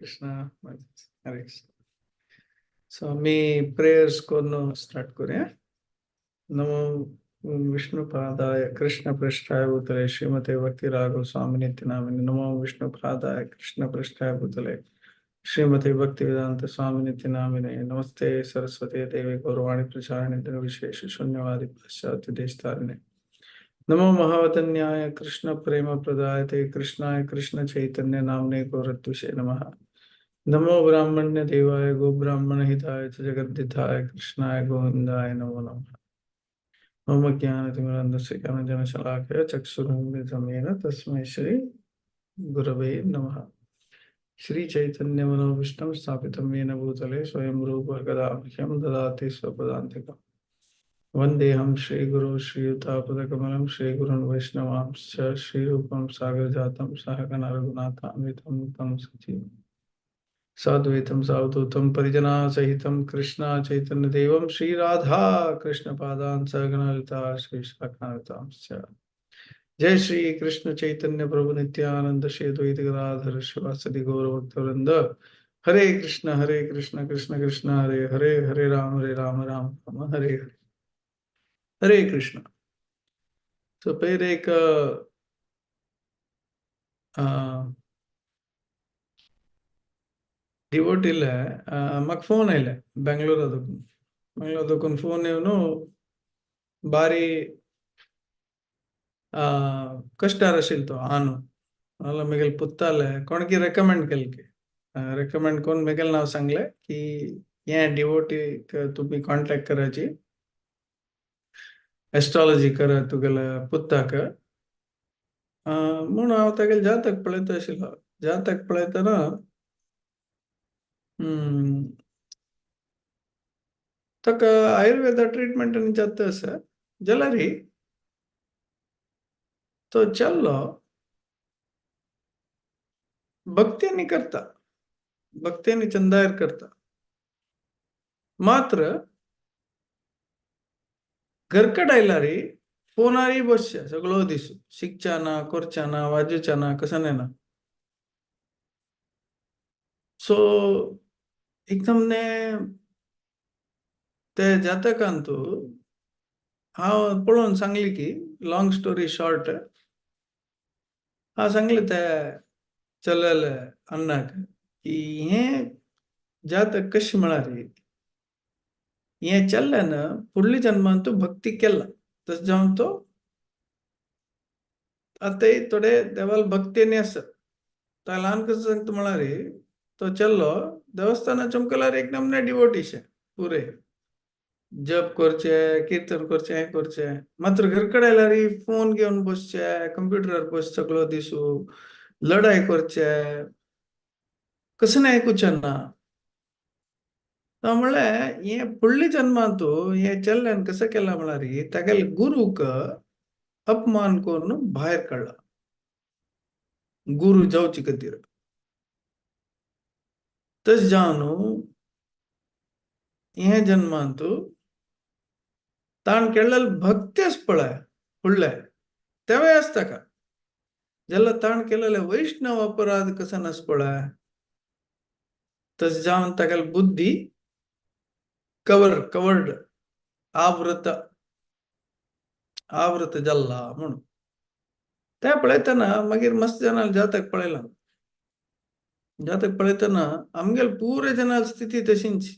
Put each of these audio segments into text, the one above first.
कृष्णा. हरे Krishna. So आमी prayers करून start करूया. नमो विष्णुपादाय कृष्ण पृष्ठाय भूतले श्रीमते भक्ति राघव स्वामिनिति नामिने. नमो विष्णुपादाय कृष्ण पृष्ठाय भूतले श्रीमते भक्ति वेदांत स्वामिनिति नामिने. नमस्ते सरस्वती देवी गौरवाणी प्रचारिणे निर्विशेष शून्यवादी पाश्चात्य देशतारिणे. नमो महावदन्याय कृष्ण प्रेम प्रदायते कृष्णाय कृष्ण चैतन्य नामने गौरत्विषे नमः. नमो ब्राह्मण्य देवाय गो ब्राह्मण हिताय च जगद्धिताय कृष्णाय गोविंदाय नमो नमः. मम ज्ञानतिमिरान्धस्य ज्ञानजनशलाकया चक्षुरुन्मीलितं येन तस्मै श्री गुरवे नमः. श्री चैतन्य मनोभीष्टं स्थापितं येन भूतले स्वयं रूप कदा मह्यं ददाति स्वपदान्तिकम्. वन्देऽहं श्रीगुरो श्रीयुतापदकमलं श्रीगुरुन् वैष्णवांश्च श्रीरूपं सागरजातं सहगण रघुनाथान्वितं तं सजीवम् साद्वैतं सावधूतं परिजनासहितं कृष्ण चैतन्यदेवं श्री राधा कृष्णपादान् सहगणललिता श्रीशाखान्वितांश्च. जय श्री कृष्ण चैतन्य प्रभु नित्यानंद श्री अद्वैत गदाधर श्रीवासादि गौर भक्तवृंद. हरे कृष्ण हरे कृष्ण कृष्ण कृष्ण हरे हरे, हरे राम राम राम हरे हरे. हरे कृष्ण. तो फिर एक डिवोटीले म्हाका फोन आयले बेंगलोरा दोकून. बेंगलोर दोकून फोन येवन बारी कश्टार आशिल्लो तो आनु नाल्यार मेगेले पुत्ताले कोणकी रेकमेंड केले की रेकमेंड करून मेगेलें नांव सांगलें की हे डिवोटीक तुमी कॉन्टेक्ट कराची, एस्ट्रोलॉजी करा तुगेल्या पुत्ताक म्हूण. हांव तागेलें जातक पळयता आशिल्लो. जातक पळयतना ताका आयुर्वेदा ट्रिटमेंट आनी जाता आसा जाल्यार तो चल्लो भक्त्यांनी करता, भक्त्यांनी चंदायर करता, मात्र घरकड आयल्यार फोनारय बसचे सगळो दीस, शिकच्या ना, करच्या ना, वाजोवच्या ना, कसं ना. सो एकदम ने ते जातकान तूं हांव पळोवन सांगली की लॉंग स्टोरी शॉर्ट, हांव सांगलें ते चलले अन्नाक की हें जातक कशें म्हळ्यार हें चल्ल्यान फुडल्या जन्मान तूं भक्ती केला, तशें जावन तो आतां थोडे देवाल भक्तीनी आसा. तो ल्हान कसो सांगता म्हळ्यार तो चल्लो देवस्थाना चमकल्यार एक नमने डिवोटीशे, पुरे जप करचे, कीर्तन करचे, हें करचे, मात्र घर कडेन आयल्यार फोन घेवन बसचे, कंप्युटरार बस सगळो दिसू, लढाई करचे, कसं आयकुचें ना. म्हणलें हें फुडल्या जन्मांत हें चल्ल्यान कसं केलां म्हळ्यार तागेले गुरूक अपमान करून भायर काडला गुरू जावचे खातीर. तशें जावन हे जन्मांत ताण केल्लेले भक्ती पळय फुडले तेवय आसता का जेन्ना ताण केलेले वैष्णव अपराध कसो नास पळय, तशें जावन तागेली बुद्धी कवर कवर्ड आवृत आवृत जाल्ला म्हणून. ते पळयतना मागीर मस्त जाणां जातक पळयलां. जातक पळयतना आमगेले पुरे जनाल स्थिती तशींच.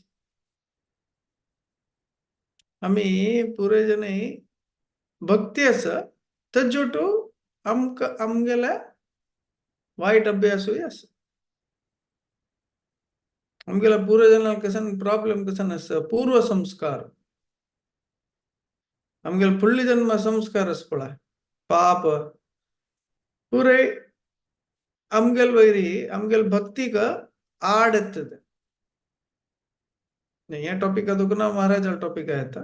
आमी पुरे जन भक्ती आसा तज्जोटू आमकां आमगेले वायट अभ्यासूय आसा. आमगेल्या पूर्व जनाल कसन प्रॉब्लेम कसन आसा, पूर्व संस्कार आमगेले फुडले जन्म संस्कार आसा पळय, पाप पुरे आमगेल वयरी आमगेल भक्तीक आड येतले. हे टॉपिक तुका महाराजा टॉपिक येता.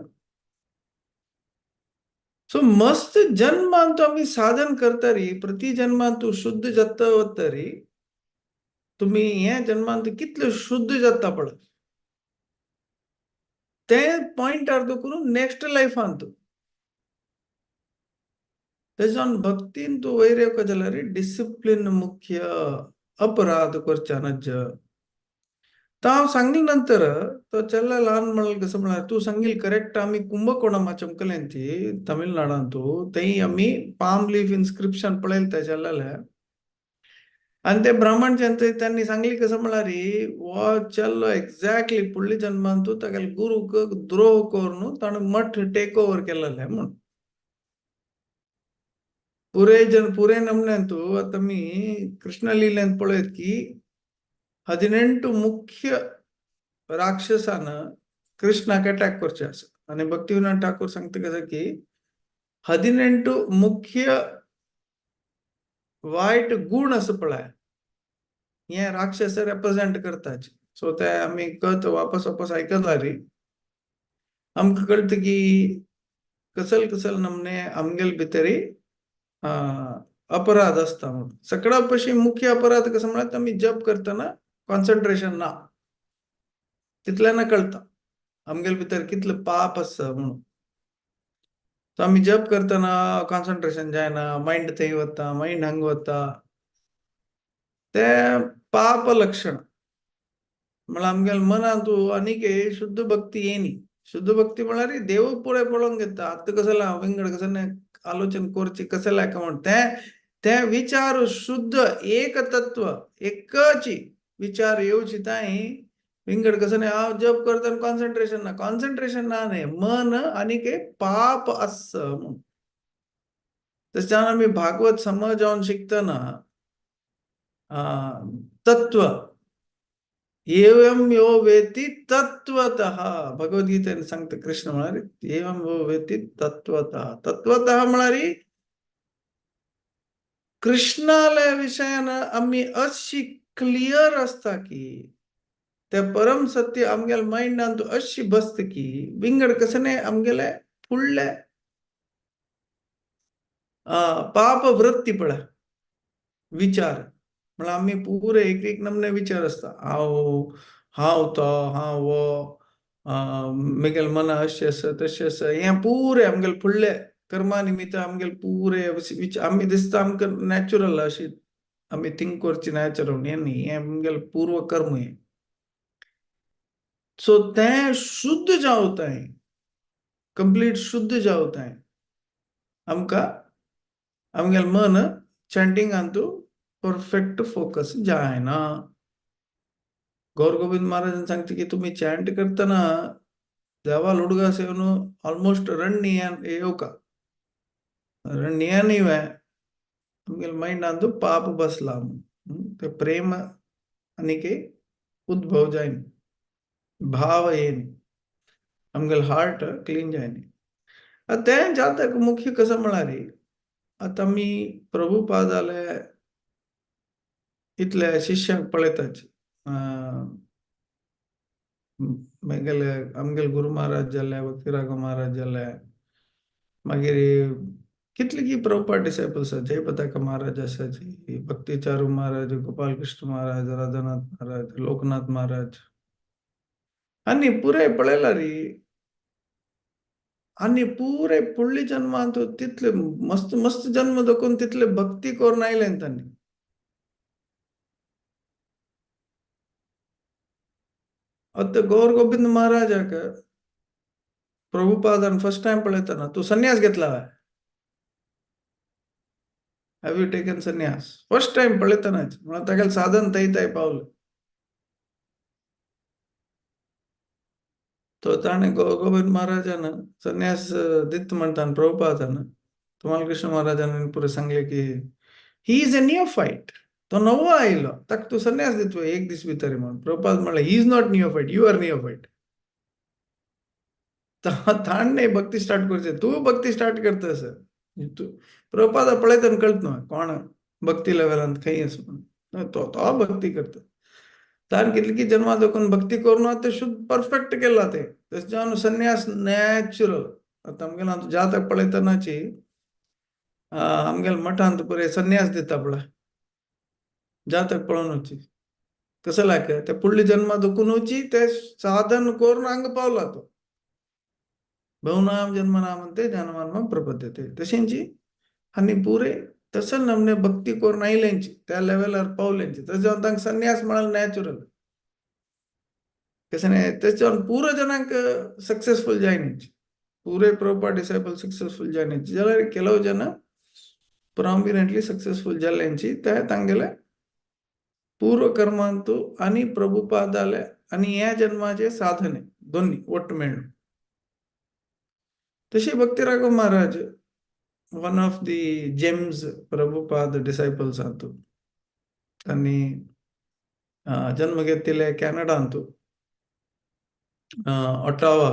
सो मस्त जन्मांत आमी साधन करतरी, प्रति जन्मांत शुद्ध जाता वतरी, तुमी हे जन्मांत कितले शुद्ध जाता पळय ते पॉयंटार करून नेक्स्ट लायफांत. तेजान भक्तीन तूं वयर येवका जाल्यार डिसिप्लीन मुख्य, अपराध करच्या नज्ज. तर हांव सांगले नंतर तो चेल्ला ल्हान म्हणल्यार कसं म्हळ्यार तूं सांगील करेक्ट. आमी कुंभकोणमा चमकलें तमिळनाडांतू, थंय आमी पाम लीफ इन्स्क्रिप्शन पळयले त्या चेल्ल्याले. आनी ते ब्राह्मण त्यांनी सांगली कसं म्हळ्यार हो चेल्लो एक्झॅक्टली फुडल्या जन्मांतू तागेले गुरूक द्रोह करून ताणें मठ टेक ओवर केलेलें म्हूण. पुरे जन पुरे नमन्यांतू आतां आमी कृष्णलीलेंत पळयत की 18 मुख्य राक्षसान कृष्णाक अटॅक करचे आसा. आनी भक्तिविनोद ठाकूर सांगता कसं की 18 मुख्य वायट गुण आसा पळय, हे राक्षस रेप्रेझेंट करताचे. सो ते आमी कत वापस वापस आयकता री आमकां कळटा की कसल कसल नमने आमगेले भितरी अपराध आसता म्हणून. सगळ्या पशी मुख्य अपराध कसं म्हळ्यार आमी जप करतना कॉन्सन्ट्रेशन ना, तितल्यान कळटा आमगेले भितर कितले पाप आसा म्हणून. सो आमी जप करतना कॉन्सन्ट्रेशन जायना, मायंड थंय वता, मायंड हांगा वता, ते पाप लक्षण. म्हळ्यार आमगेले मनांतू आनीक शुद्ध भक्ती येनी. शुद्ध भक्ती म्हळ्यार देव पुरे पळोवंक घेता. आतां कसं विंगड कसं आलोचन करची कसं काय म्हण ते ते विचार शुद्ध एक तत्व एकची विचार येवची ताई विंगड कसं नाही. हांव जप करतना कॉन्सन्ट्रेशन ना, कॉन्सन्ट्रेशन ना न्ही, मन आनीक पाप आस म्हणून. तशें आमी भागवत समज जावन शिकतना तत्व एवं यो वेति तत्वतः, भगवद्गीतेन सांगता कृष्ण म्हळ्यार एवं यो वेति तत्वतः. तत्वतः म्हळ्यार कृष्णाल्या विशयान आमी अशी क्लियर आसता की ते परम सत्य आमगेले मायंडान अशी बसता की विंगड कसं न्ही आमगेले फुडले पाप वृत्ती पळय विचार म्हळ्यार आमी पुरे एक एक नमने विचार आसता. हांव हांव तो, हांव हो, म्हगेले मना अशें आसा तशें आसा, हें पुरे आमगेले फुडले कर्मा निमित्त आमगेले पुरे विचार आमी दिसता आमकां नॅचरल अशी आमी थिंक करची नॅचरल, हें न्ही, हें आमगेलें पूर्व कर्म हें. सो तें शुद्ध जावताय, कंप्लीट शुद्ध जावताय आमकां आमगेलें मन चॅन्टिंगांतू परफेक्ट फोकस जायना. गौर गोविंद महाराजान सांगता की तुमी चॅन्ट करतना देवा उडगास येवन ऑलमोस्ट रण्य येवका, रण्य न्ही आमगेले मायंडांतू पाप बसला म्हणून ते प्रेम आनीक उद्भव जायना, भाव येयनी, आमगेले हार्ट क्लीन जायना. आतां तें जातक मुख्य कसं म्हळ्यार आतां आमी प्रभुपादाले इतले शिष्यांक पळयताच, मागेले आमगेले गुरू महाराज जाले, भक्तिराघव महाराज जाले, मागीर कितले की प्रभुपाद डिसायपल्स आसा, जयपताका महाराज आसाची, भक्तिचारू महाराज, गोपाल कृष्ण महाराज, राधानाथ महाराज, लोकनाथ महाराज, आनी पुराय पळयला री आनी पुरे फुडले जन्मांत तितले मस्त मस्त जन्म दाखोवन तितले भक्ती करून आयले तांणी. आतां गौर गोविंद महाराजाक प्रभुपादान फर्स्ट टायम पळयतना तूं संन्यास घेतला? Have you taken sannyas? First time पळयतनाच म्हणून तागेलें साधन थंय थंय पावलें. तो ताणें गोविंद महाराजान संन्यास दित म्हणटान प्रभुपादान तुम्हाला कृष्ण महाराजान पुरे सांगले की he is a नियोफायट, तो नवो आयलो ताका तूं संन्यास दितलो एक दीस भितर म्हणून. प्रभुपाद म्हणलें he is not neophyte, you are neophyte. ताणें भक्ती स्टार्ट करचे, तूं भक्ती स्टार्ट करता सर. तूं प्रभुपादा पळयतना कळत न्हय कोण भक्ती लेवलांत खंय आसा म्हणून, तो तो भक्ती करता. ताणें कितली की जन्मा दाखोवन भक्ती करून ते शुद्ध परफेक्ट केला ते, तशें जावन संन्यास नॅचरल. आतां आमगेलो आतां जातक पळयतनाची आमगेले मठांत पुरे संन्यास दिता पळय जातक पळोवनूची कसं लाग ते फुडले जन्मा दुखूनची ते साधन करून हांगा पावला तो. बहुनाम जन्मनाम ते जन्मान्म प्रपद्यते तशेंची आनी पुरे तसं नमने भक्ती करून आयल्यांची त्या लेवलार पावल्यांची, तशें जावन तांकां संन्यास म्हळ्यार नॅचरल. कशें न्ही, तेच्यान पुरो जणांक सक्सेसफूल जायना, पुरे प्रभुपाद डिसायपल सक्सेसफूल जायना जाल्यार ಕೆಲವು ಜನ ಪ್ರಾಮಿನೆಂಟ್ಲಿ सक्सेसफूल जाल्ल्यांची ते तांगेले पूर्वकर्मांतु आनी प्रभुपादाले आनी ह्या जन्माचे साधने दोन्ही ಒಟ್ಟು मेळ्ळें. तशी Bhakti Raghav Maharaj one of the gems Prabhupada disciples अंतु. तांणी जन्म घेतिल्ले कॅनडांतु, ऑटावा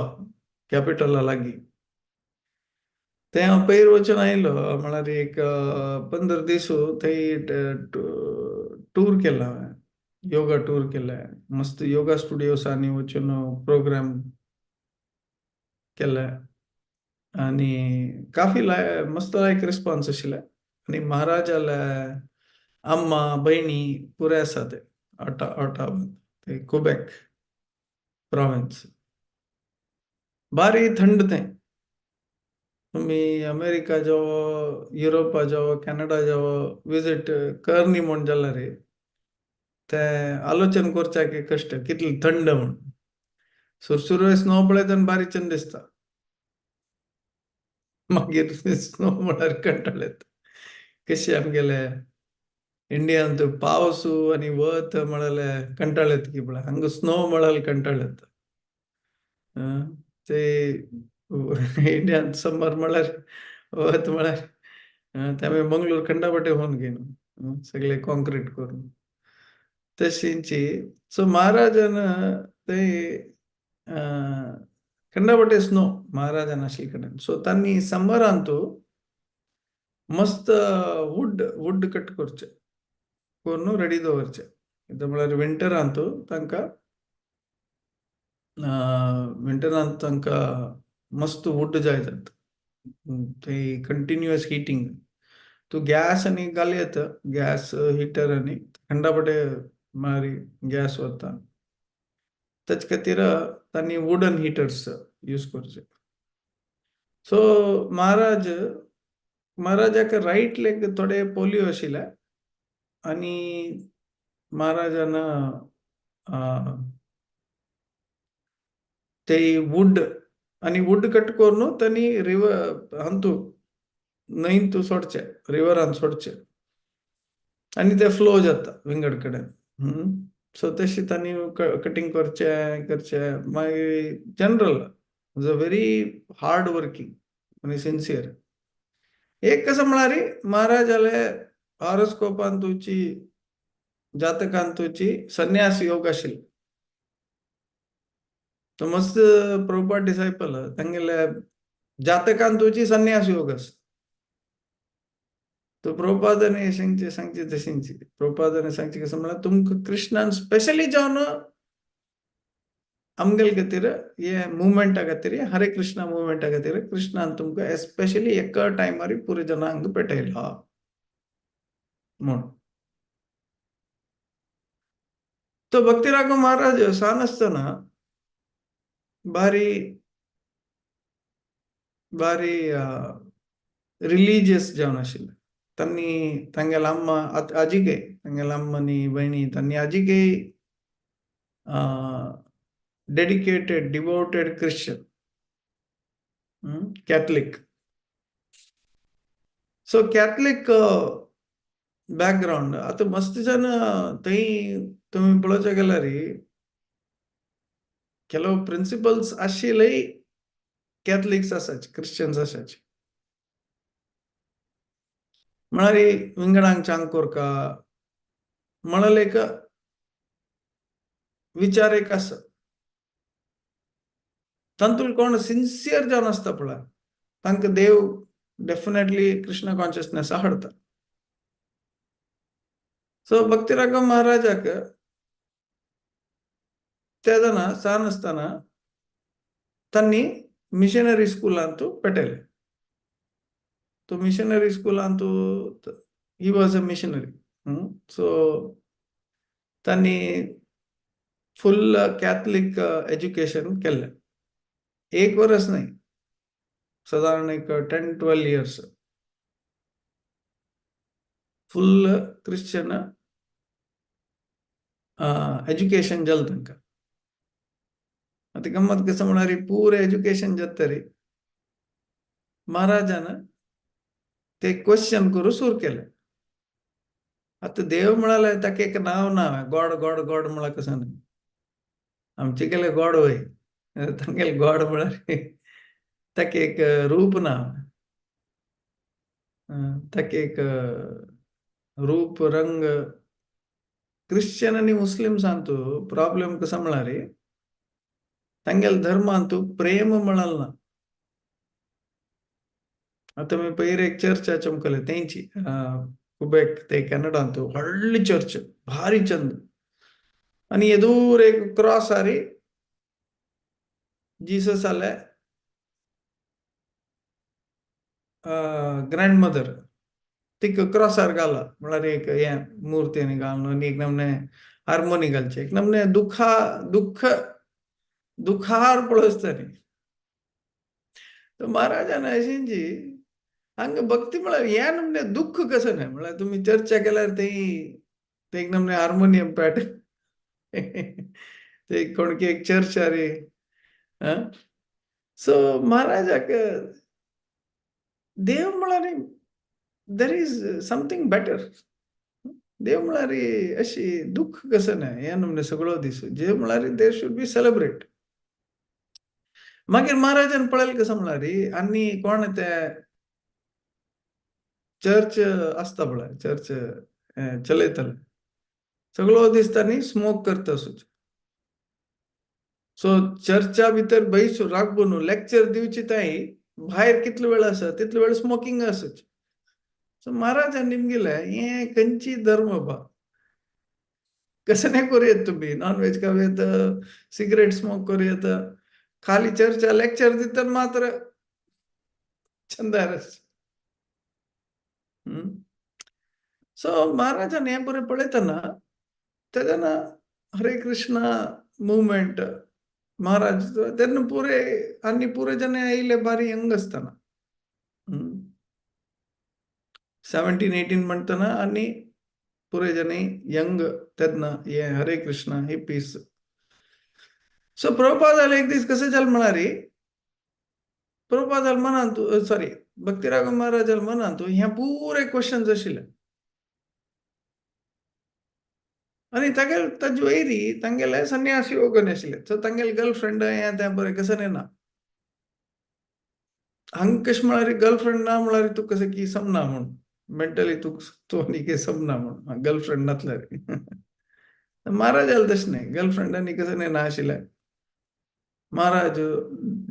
कॅपिटला लागीं. ते हांव पयर वचून आयलो, म्हळ्यार एक 15 दीस थंय टूर केला हांवें, योगा टूर केले, मस्त योगा स्टुडियोसांनी वचून प्रोग्राम केले आनी काफी लाय मस्त लायक रिस्पॉन्स आशिल्ले. आनी महाराजाले अम्मा भयणी पुरे आसा ते ऑटावात, ते कुबॅक प्रॉविन्स, भारी थंड तें. तुमी अमेरिका जावो, युरोपा जावो, कॅनडा जावो विजीट करनी म्हूण जाल्यार तें आलोचन करच्याक कश्ट, कितलें थंड म्हूण. सुरसुरे स्नो पळयता आनी बारीक चंद दिसता, मागीर स्नो म्हळ्यार कंटाळ येता. कशें आमगेले इंडियांत पावस आनी वत म्हळ्यार कंटाळ येता की पळय, हांगा स्नो म्हळ्यार कंटाळ येता. ते इंडियांत समर म्हळ्यार वत म्हळ्यार ते आमी मंगळूर खंडापटे होवन घेयन सगळे कॉन्क्रीट करून तशींची. सो महाराजान ते खंडापटे स्नो महाराजान आशिल्ले कडेन. सो तांणी समरांतू मस्त वूड वूड कट करचे करून रेडी दवरचे, कितें म्हळ्यार विंटरांतू तांकां, विंटरांत तांकां मस्त वूड जाय जाता ते कंटिन्युअस हिटींग. तूं गॅस आनी घाल येता, गॅस हिटर आनी खंडापटे मारी गॅस वता, ताचे खातीर तांणी वुडन हिटर्स यूज करचे. सो महाराज, महाराजाक रायट लेग थोडे पोलियो आशिल्ले आनी महाराजान ते वूड आनी वूड कट करून तांणी रिवर हांतू न्हंयंत सोडचे, रिवरान सोडचे आनी ते फ्लो जाता विंगड कडेन. सो तशें तांणी कटींग करचे करचे. मागीर general was a very hard working आनी सिन्सियर. एक कसं म्हळ्यार महाराजाले हॉरोस्कोपांतूची जातकांतूची संन्यास योग आशिल्लो. तो मस्त प्रभुपाद डिसायपल, तांगेले जातकांतूची संन्यास योग आसा. तो प्रभुपादाने सांगचे सांगचे तशींची प्रभुपादाने सांगचे कसं म्हळ्यार तुमकां कृष्णान स्पेशली जावन आमगेले खातीर हे मुवमेंटा खातीर, हरे कृष्णा मुवमेंटा खातीर कृष्णान तुमकां एस्पेशली एका टायमार पुरे जनांक पेटयला म्हूण. तो भक्ती राघव महाराज सान आसतना बारी बारी रिलीजियस जावन आशिल्ले. तांणी तांगेले अम्मा आजिके तांगेले अम्मा आनी भयणी तांणी आजिके dedicated devoted Christian Catholic. So Catholic background आतां मस्त जन थंय तुमी पळोवच्या गेल्यार ಕೆಲವು प्रिन्सिपल्स आशिल्लेय कॅथलिक्स आसाचे, क्रिश्चन्स आसाचे. म्हळ्यार विंगडांक चांग कोरका म्हळ्यार एक विचार एक आसा. तातूंत कोण सिन्सियर जावन आसता पळय तांकां देव डेफिनेटली कृष्ण कॉन्शियसनेस हाडता. सो भक्ती राघव महाराजाक तेदना सान आसतना तांणी मिशनरी स्कुलांतू पेटयले. तो missionary स्कुलांतू he was a missionary. So तांणी फुल कॅथलिक एज्युकेशन केल्लें. एक वरस न्हय, सादारण एक 10-12 years full Christian education जालें तांकां. आतां गम्मत कसो म्हळ्यार पुरे एज्युकेशन जाता रे महाराजान ते क्वेश्चन करू सुरू केलें. आतां देव म्हळाले ताका एक नांव ना, गॉड गॉड गॉड म्हळ्यार कसो न्ही, आमचे केले गॉड वय, तांगेले गॉड म्हळ्यार ताका एक रूप ना, ताका एक रूप रंग. क्रिश्चन आनी मुस्लिम्सांतू प्रॉब्लेम कसो म्हळ्यार तांगेले धर्मांतू प्रेम म्हळाल ना. आतां मी पयर एक चर्च चमकले तेंची कुबेक ते कॅनडांतू व्हडली चर्च भारी चंद आनी येदूर एक क्रॉस आरी जीसस आले ग्रँड मदर तिका क्रॉसार घाला म्हळ्यार एक हें मूर्ती आनी घालून आनी एक नमने हार्मोनी घालची एक नमने दुखा दुःख दुखार पळोवचो न्ही. तर महाराजान अशेंची हांगा भक्ती म्हळ्यार ह्या नमने दुःख कसं न्हय, म्हळ्यार तुमी चर्चा केल्यार ते एक नमने हार्मोनियम पॅट ते कोणकी एक चर्च रे. सो महाराजाक देव म्हळ्यार there is something better. देव म्हळ्यार अशी दुःख कसं न्हय ह्या नमने सगळो दीस देव म्हळ्यार there should be celebrate. मागीर महाराजान पळयलें कसं म्हळ्यार आनी कोण ते चर्च आसता पळय चर्च चलयतले सगळो दिसता न्ही स्मोक करता असो. सो चर्चा भितर बैसून राबून लेक्चर दिवची ताई भायर कितलो वेळ आसा तितलो वेळ स्मोकिंग आसूच. सो महाराजान निमगिले हें खंयची धर्म बा, कसं नाही करूं येत तुमी नॉन व्हेज खावं येत, सिगरेट स्मोक करूं येत, खाली चर्चा लेक्चर दितना मात्र चंदारस. सो महाराजान हें बरें पळयतना तेन्ना हरे कृष्णा मुवमेंट महाराज तेन्ना पुरे आनी पुरे जन आयले बारी यंग आसतना 17-18 म्हणटना आनी पुरे जन यंग तेन्ना हे हरे कृष्णा हिप्पीस. सो प्रभुपादाले एक दीस कशें जालें म्हळ्यार प्रभुपादाल मनांत सॉरी भक्तिराघव महाराजाल मनांत हे पुरे क्वेश्चन्स आशिल्ले आनी तागेले ताजे वयरी तांगेले संन्यासी योगन आशिल्ले. सो तांगेले गर्लफ्रेंड हें तें बरें कसं ना हांगा कशें म्हळ्यार गर्लफ्रेंड ना म्हळ्यार तुका कशें की समना म्हूण मेंटली तुका तूं आनी कितें समना म्हूण गर्लफ्रेंड नासल्यार. महाराजाल तशें न्हय, गर्लफ्रेंड आनी कसं ना आशिल्लें. महाराज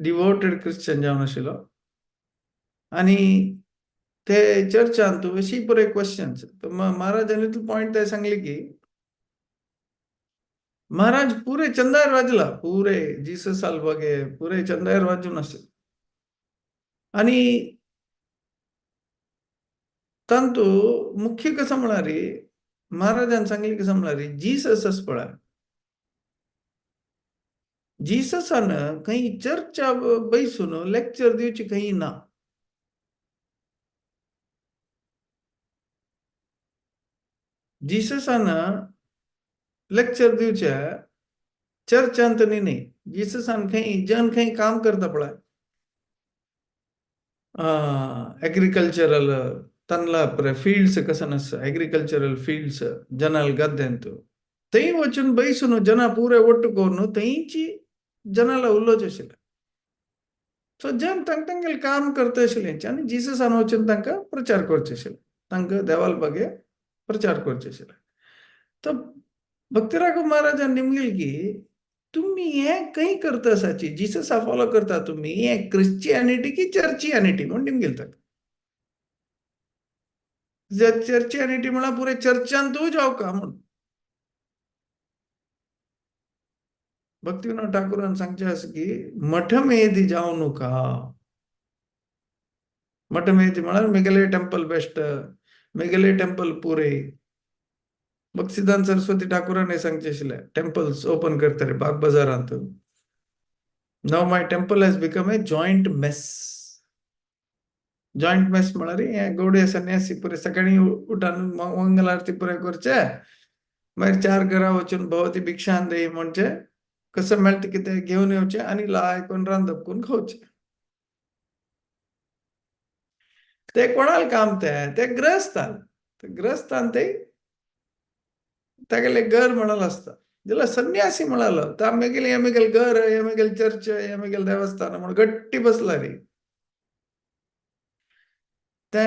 डिवोटेड क्रिश्चन जावन आशिल्लो आनी ते चर्चांत अशी पुरे क्वेश्चन्स. महाराजान इतलो पॉयंट ते सांगले की महाराज पुरे चंदार वाजला पुरे जीसस आलबागे पुरे चंदार वाजून आसले आनी तांतू मुख्य कसं म्हळ्यार महाराजान सांगले कसं म्हळ्यार जीसस आसा पळय जीससान खंय चर्चा बैसून लेक्चर दिवची खंय ना. जीससान लेक्चर दिवचे चर्चांत न्ही न्ही, जीससान खंय जन खंय काम करता पळय एग्रीकल्चरल तनला फिल्ड्स कसं आसा एग्रीकल्चरल फिल्ड्स जनाल गद्देंत थंय वचून बैसून जना पुरे ಒಟ್ಟು करून थंयची जनाला उलोवचें आशिल्लें. सो जन तांकां तांगेलें काम करता आशिल्लें आनी जीससान वचून तांकां प्रचार करचे आशिल्लें, तांकां देवाल बागे प्रचार करचे आशिल्लें. तर भक्तिराघव महाराजान निमगेल की तुम्ही हें खंय करता आसाची जीससा फॉलो करता तुमी हें क्रिश्चियनिटी की चर्चियनिटी म्हूण निमगेल ताका. चर्चियनिटी म्हळ्यार पुरे चर्चांतूय जावका म्हूण. भक्तिविनोद ठाकूरान सांगचें आसा की मठमेदी जावं नका. मठमेदी म्हळ्यार मेगेले टेम्पल बेस्ट, मेगेले टेम्पल पुरे. भक्तिसिद्धांत सरस्वती ठाकूरान हें सांगचें आशिल्लें टेम्पल्स ओपन करतले बाग बाजारांत. Now my temple has become a joint mess. Joint mess म्हळ्यार हें गौडे संन्यासी पुरे सकाळीं उठान मंगल आरती पुरे करचे, मागीर चार घरा वचून भोवती भिक्षान देई म्हणचे कसं मेळटा कितें घेवन येवचें आनी लाय करून रांदप करून खावचें. ते कोणाल काम ते ते ग्रहस्थान, ग्रहस्थान ते तागेले घर म्हणाल आसता. ज्याला संन्यासी म्हणालो तर आमी आमी घर, आमी चर्च, आमी देवस्थान म्हणून गट्टी बसला रे. ते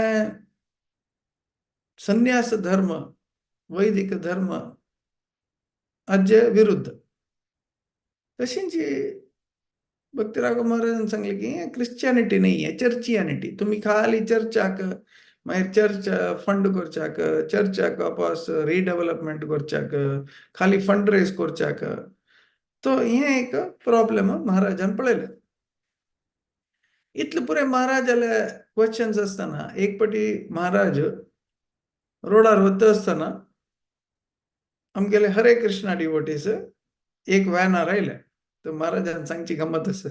संन्यास धर्म, वैदिक धर्म हाजे विरुद्ध. तशीच भक्तिराघव महाराजान सांगलें की हें क्रिश्चियनिटी न्ही, हें चर्चियनिटी. तुमी खाली चर्चाक मागीर चर्च फंड करच्याक, चर्चाक वापस रिडेवलपमेंट करच्याक, खाली फंड रेज करच्याक, तो हें एक प्रॉब्लम महाराजान पळयलें. इतले पुरे महाराजाले क्वेश्चन्स आसतना एक पटी महाराज रोडार वता आसतना आमगेले हरे कृष्णा डिवोटीज एक व्हॅनार आयले. तर महाराजान सांगची गमत आसा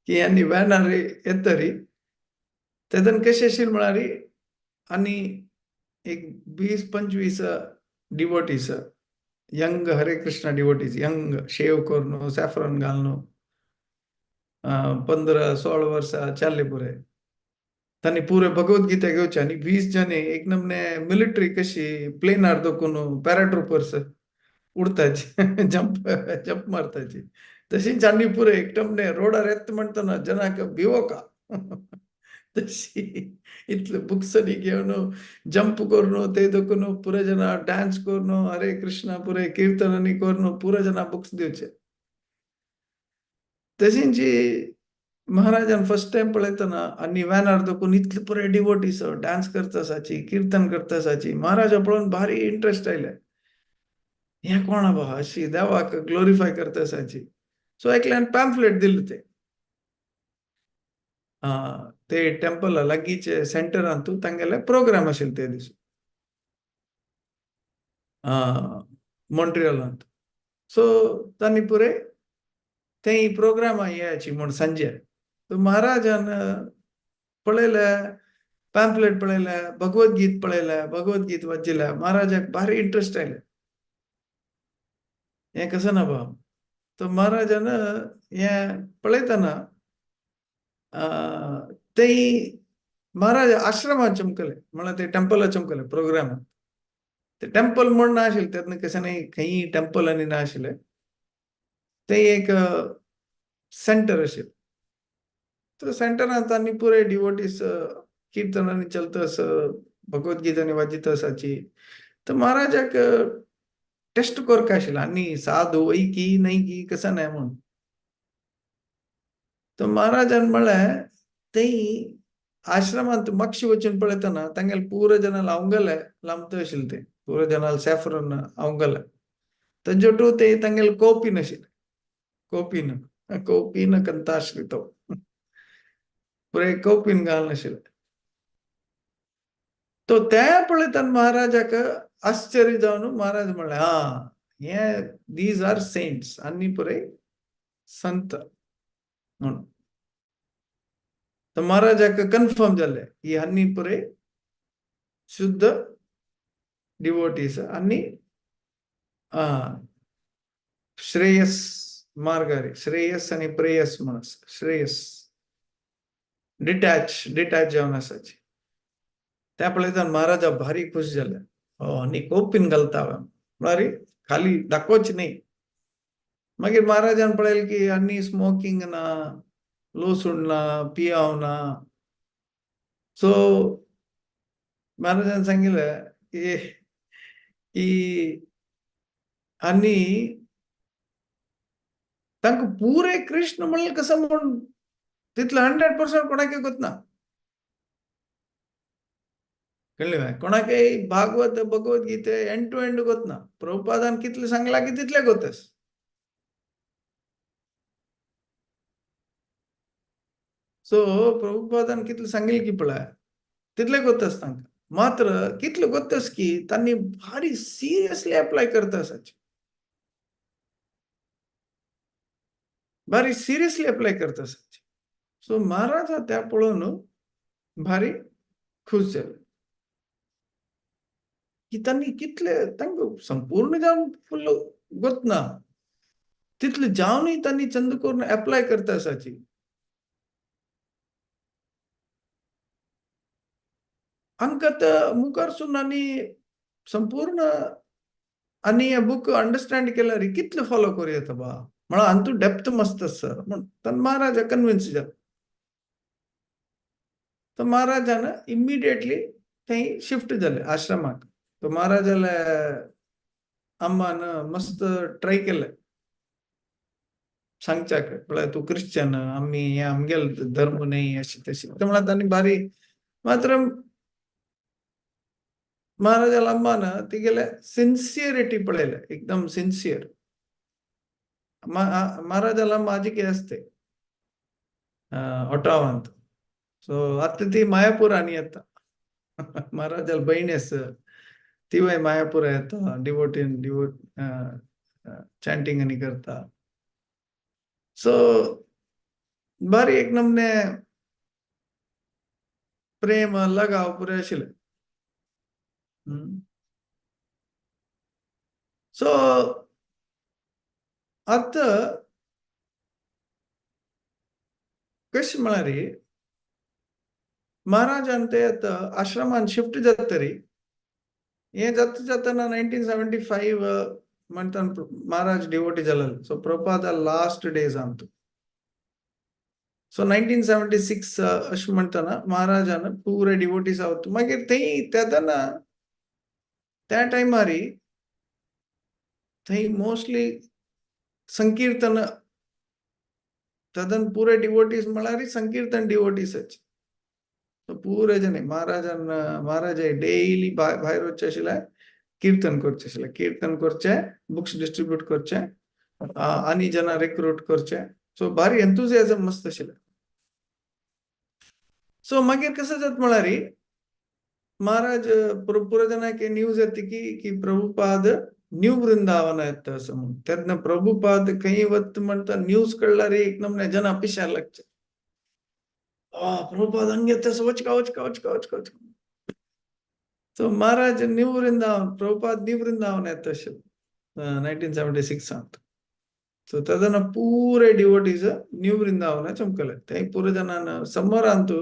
की आनी व्हॅनार येतरी तेदन कशें आशिल्लें म्हळ्यार आनी एक 20-25 devotees, young Hare Krishna devotees, young shave करून सॅफ्रॉन घालून 15-16 वर्सां चालले पुरे. तांणी पुरे भगवद्गीता घेवचे आनी 20 जण एक नमने मिलिटरी कशी प्लेनार दखून पॅराट्रुपर्स उडताची, जंप जंप मारताची, तशीच आनी पुरे एकदमने रोडार येत म्हणटना जनाक भिवोका तशी इतले बुक्स घेवन जंप करून ते दखून पुरे जना डान्स करून हरे कृष्णा पुरे कीर्तनानी करून पुरे जना बुक्स दिवचे. तशींच महाराजान फर्स्ट टायम पळयतना आनी व्हॅनार दखून इतले पुरे डिवोटीस डान्स करता आसाची, कीर्तन करता आसाची, महाराजा पळोवन भारी इंट्रस्ट आयले, हें कोण बा अशी देवाक ग्लोरिफाय करता आसाची. सो एकल्यान पॅम्फलेट दिलें ते ते टेम्पला लागींचे सेंटरांतू तांगेले प्रोग्राम आशिल्ले ते दीस मॉन्ट्रियलांत. सो तांणी पुरे ते प्रोग्राम याची म्हूण सांजे तर महाराजान पळयलें, पॅम्फलेट पळयलें, भगवद्गीत पळयलें, भगवद्गीत वाचिल्लें, महाराजाक भारी इंट्रस्ट आयलें, हें कसं ना बा. तर महाराजान हें पळयतना ते महाराज आश्रमात चमकले, म्हळ्यार ते टेम्पला चमकले प्रोग्राम. ते टेम्पल म्हण ना आशिल्लें तेन्ना, कशें न्ही खंय टेम्पल आनी ना आशिल्लें, ते एक सेंटर आशिल्लें. तर सेंटरांत आनी पुरे डिवोटीस कीर्तनांनी चलता आसा, भगवद्गीतांनी वाचित आसाची. तर महाराजाक टेस्ट करका आशिल्लें आनी साधू वय की न्हय की कसं न्हय म्हूण. तर महाराजान म्हळें ते आश्रमांत मातशी वचून पळयतना तांगेले पुरो जनाल अवंगले लांबत आशिल्ले, ते पुरो जनाल सॅफ्रॉन अवंगले, तेजोटू ते तांगेले कोपीन आशिल्ले, कोपीन कोपीन कंताश्रितो पुरे कोपीन घालून आशिल्ले. तो त्या पळयतना महाराजाक आश्चर्य जावन महाराज म्हणलें, हा हे these are cents आनी पुरे संत म्हणून. तर महाराजाक कन्फर्म जालें की आनी पुरे शुद्ध डिवोटीस आनी श्रेयस मार्गारी, श्रेयस आनी प्रेयस म्हण आसा, श्रेयस डिटॅच डिटॅच जावन आसाची. त्या पळयतना महाराजा भारी खुश जाले, हो आनी कोपीन घालता म्हळ्यार खाली दाखोवच न्ही. मागीर महाराजान पळयलें की आनी स्मोकींग ना, लसूण ना, पियाव ना. सो महाराजान सांगितलें की की आनी तांकां पुरे कृष्ण म्हणलें कसं म्हूण तितलें 100% कोणाकय गोतना, कळ्ळें? कोणाकय भागवत भगवद्गीते एंड टू एंड गोतना. प्रभुपादान कितलें सांगलां की तितलें गोतस. सो प्रभुपादान कितलें सांगिल्लें की पळय तितलें गोतस तांकां, मात्र कितलें गोतस की तांणी भारी सिरियसली अप्लाय करता आसाची, भारी सिरियसली अप्लाय करता आसाची. सो महाराजा त्या पळोवन भारी खुश जाले की तांणी कितले तांकां संपूर्ण जावन फुल्ल गोतना, तितले जावनूय तांणी चंद करून एप्लाय करता आसाची. आमकां आतां मुखारसून आनी संपूर्ण आनी हे बूक अंडरस्टँड केल्यार कितले फॉलो करूं येता बा म्हळ्यार हातूंत डेप्थ मस्त आसा म्हण तांणी महाराजा कन्विन्स जालें. तर महाराजान इमिडिएटली थंय शिफ्ट जाले आश्रमाक. तो महाराजाले अम्मान मस्त ट्राय केलें सांगच्याक, म्हळ्यार तूं क्रिश्चन, आमी हे आमगेले धर्म न्हय अशें तशें. ते म्हळ्यार तांणी बारी मात्र महाराजाला अम्मान तिगेले सिन्सियरिटी पळयलें, एकदम सिन्सियर. महाराजाला अम्मा आजिके आसते ओटावांत. सो आतां ती मायापूर आनी येता. महाराजाल भयणी आसा तिवूय मायापूर येता, डिवोटीन डिवोट चॅन्टींग आनी करता. सो बारी एक नमने प्रेम लगाव पुरें आशिल्लें. सो आतां कशें म्हळ्यार महाराजान ते आतां आश्रमान शिफ्ट जाता तरी हें जाता जातना 1975 म्हणटा महाराज डिवोटी जालेले. सो प्रभुपादा लास्ट डेज आमचो. सो 1976 अशें म्हणटना महाराजान पुरे डिवोटीज आवत मागीर थंय तेदना त्या टायमार थंय मोस्टली संकीर्तन तेदन पुरे डिवोटीज म्हळ्यार संकीर्तन डिवोटीजच. पुरे जने महाराजान महाराज डेली भायर वचचें आशिल्लें, कीर्तन करचें आशिल्लें, कीर्तन करचें, बुक्स डिस्ट्रीब्यूट करचें आनी जना रिक्रूट करचें. सो भारी एन्थुजियाजम मस्त आशिल्लें. सो मागीर कसं जाता म्हळ्यार महाराज पुरो जनाक न्यूज येता की की प्रभुपाद न्यू वृंदावन येता असं म्हणून. तेन्ना प्रभुपाद खंय वता म्हणटा न्यूज कळ्ळ्यार एक नमने जना पिशार लागचे, प्रभुपाद हंग येता वचका वचका वचका वचका वचका. So Maharaj new Vrindavan, Prabhupada new Vrindavan येता अशें 1976. सो तेदना पुरे डिवोटीज न्यू वृंदावन चमकले. थंय पुरो जनान समरांतू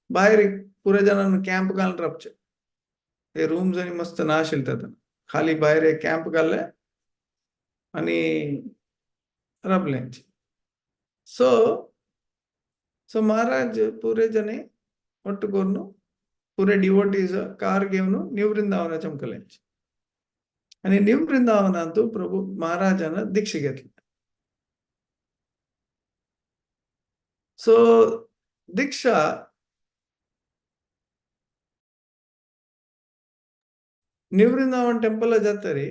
भायर पुरे जनान कॅम्प घालून रावचे. ते रूम्स आनी मस्त ना आशिल्ले तेदना, खाली भायर एक कॅम्प घाल्ले आनी रावले. सो सो महाराज पुरे जने ಒಟ್ಟು करून पुरे डिवोटीज कार घेवन न्यू वृंदावना चमकले आनी न्यू वृंदावनांतू प्रभु महाराजान दीक्षा घेतली. सो दीक्षा न्यू वृंदावन टेम्पल जातरी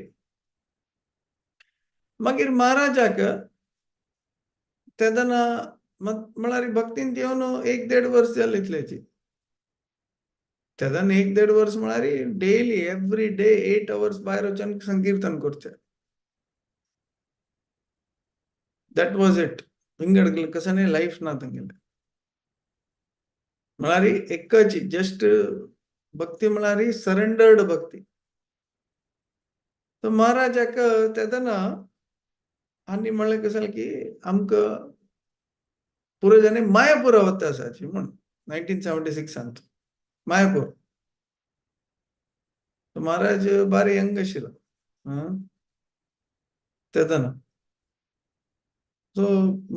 मागीर महाराजाक तेदना म्हळ्यार भक्तीन येवन 1-1.5 वर्स जालें इतल्याची. तेदना 1-1.5 वर्स म्हळ्यार डेली एवरी डे 8 अवर्स भायर वचून संकीर्तन करचें. That was it. विंगड कसं लायफ ना तांगेलें. म्हळ्यार एकच जस्ट भक्ती म्हळ्यार सरेंडर्ड भक्ती. तर महाराजाक तेदना आनी म्हणलें कशें की आमकां पुरो जाणे मायापूर वता आसाची म्हूण 1976 मायापूर. महाराज बारी यंग आशिल्लो तेदना. सो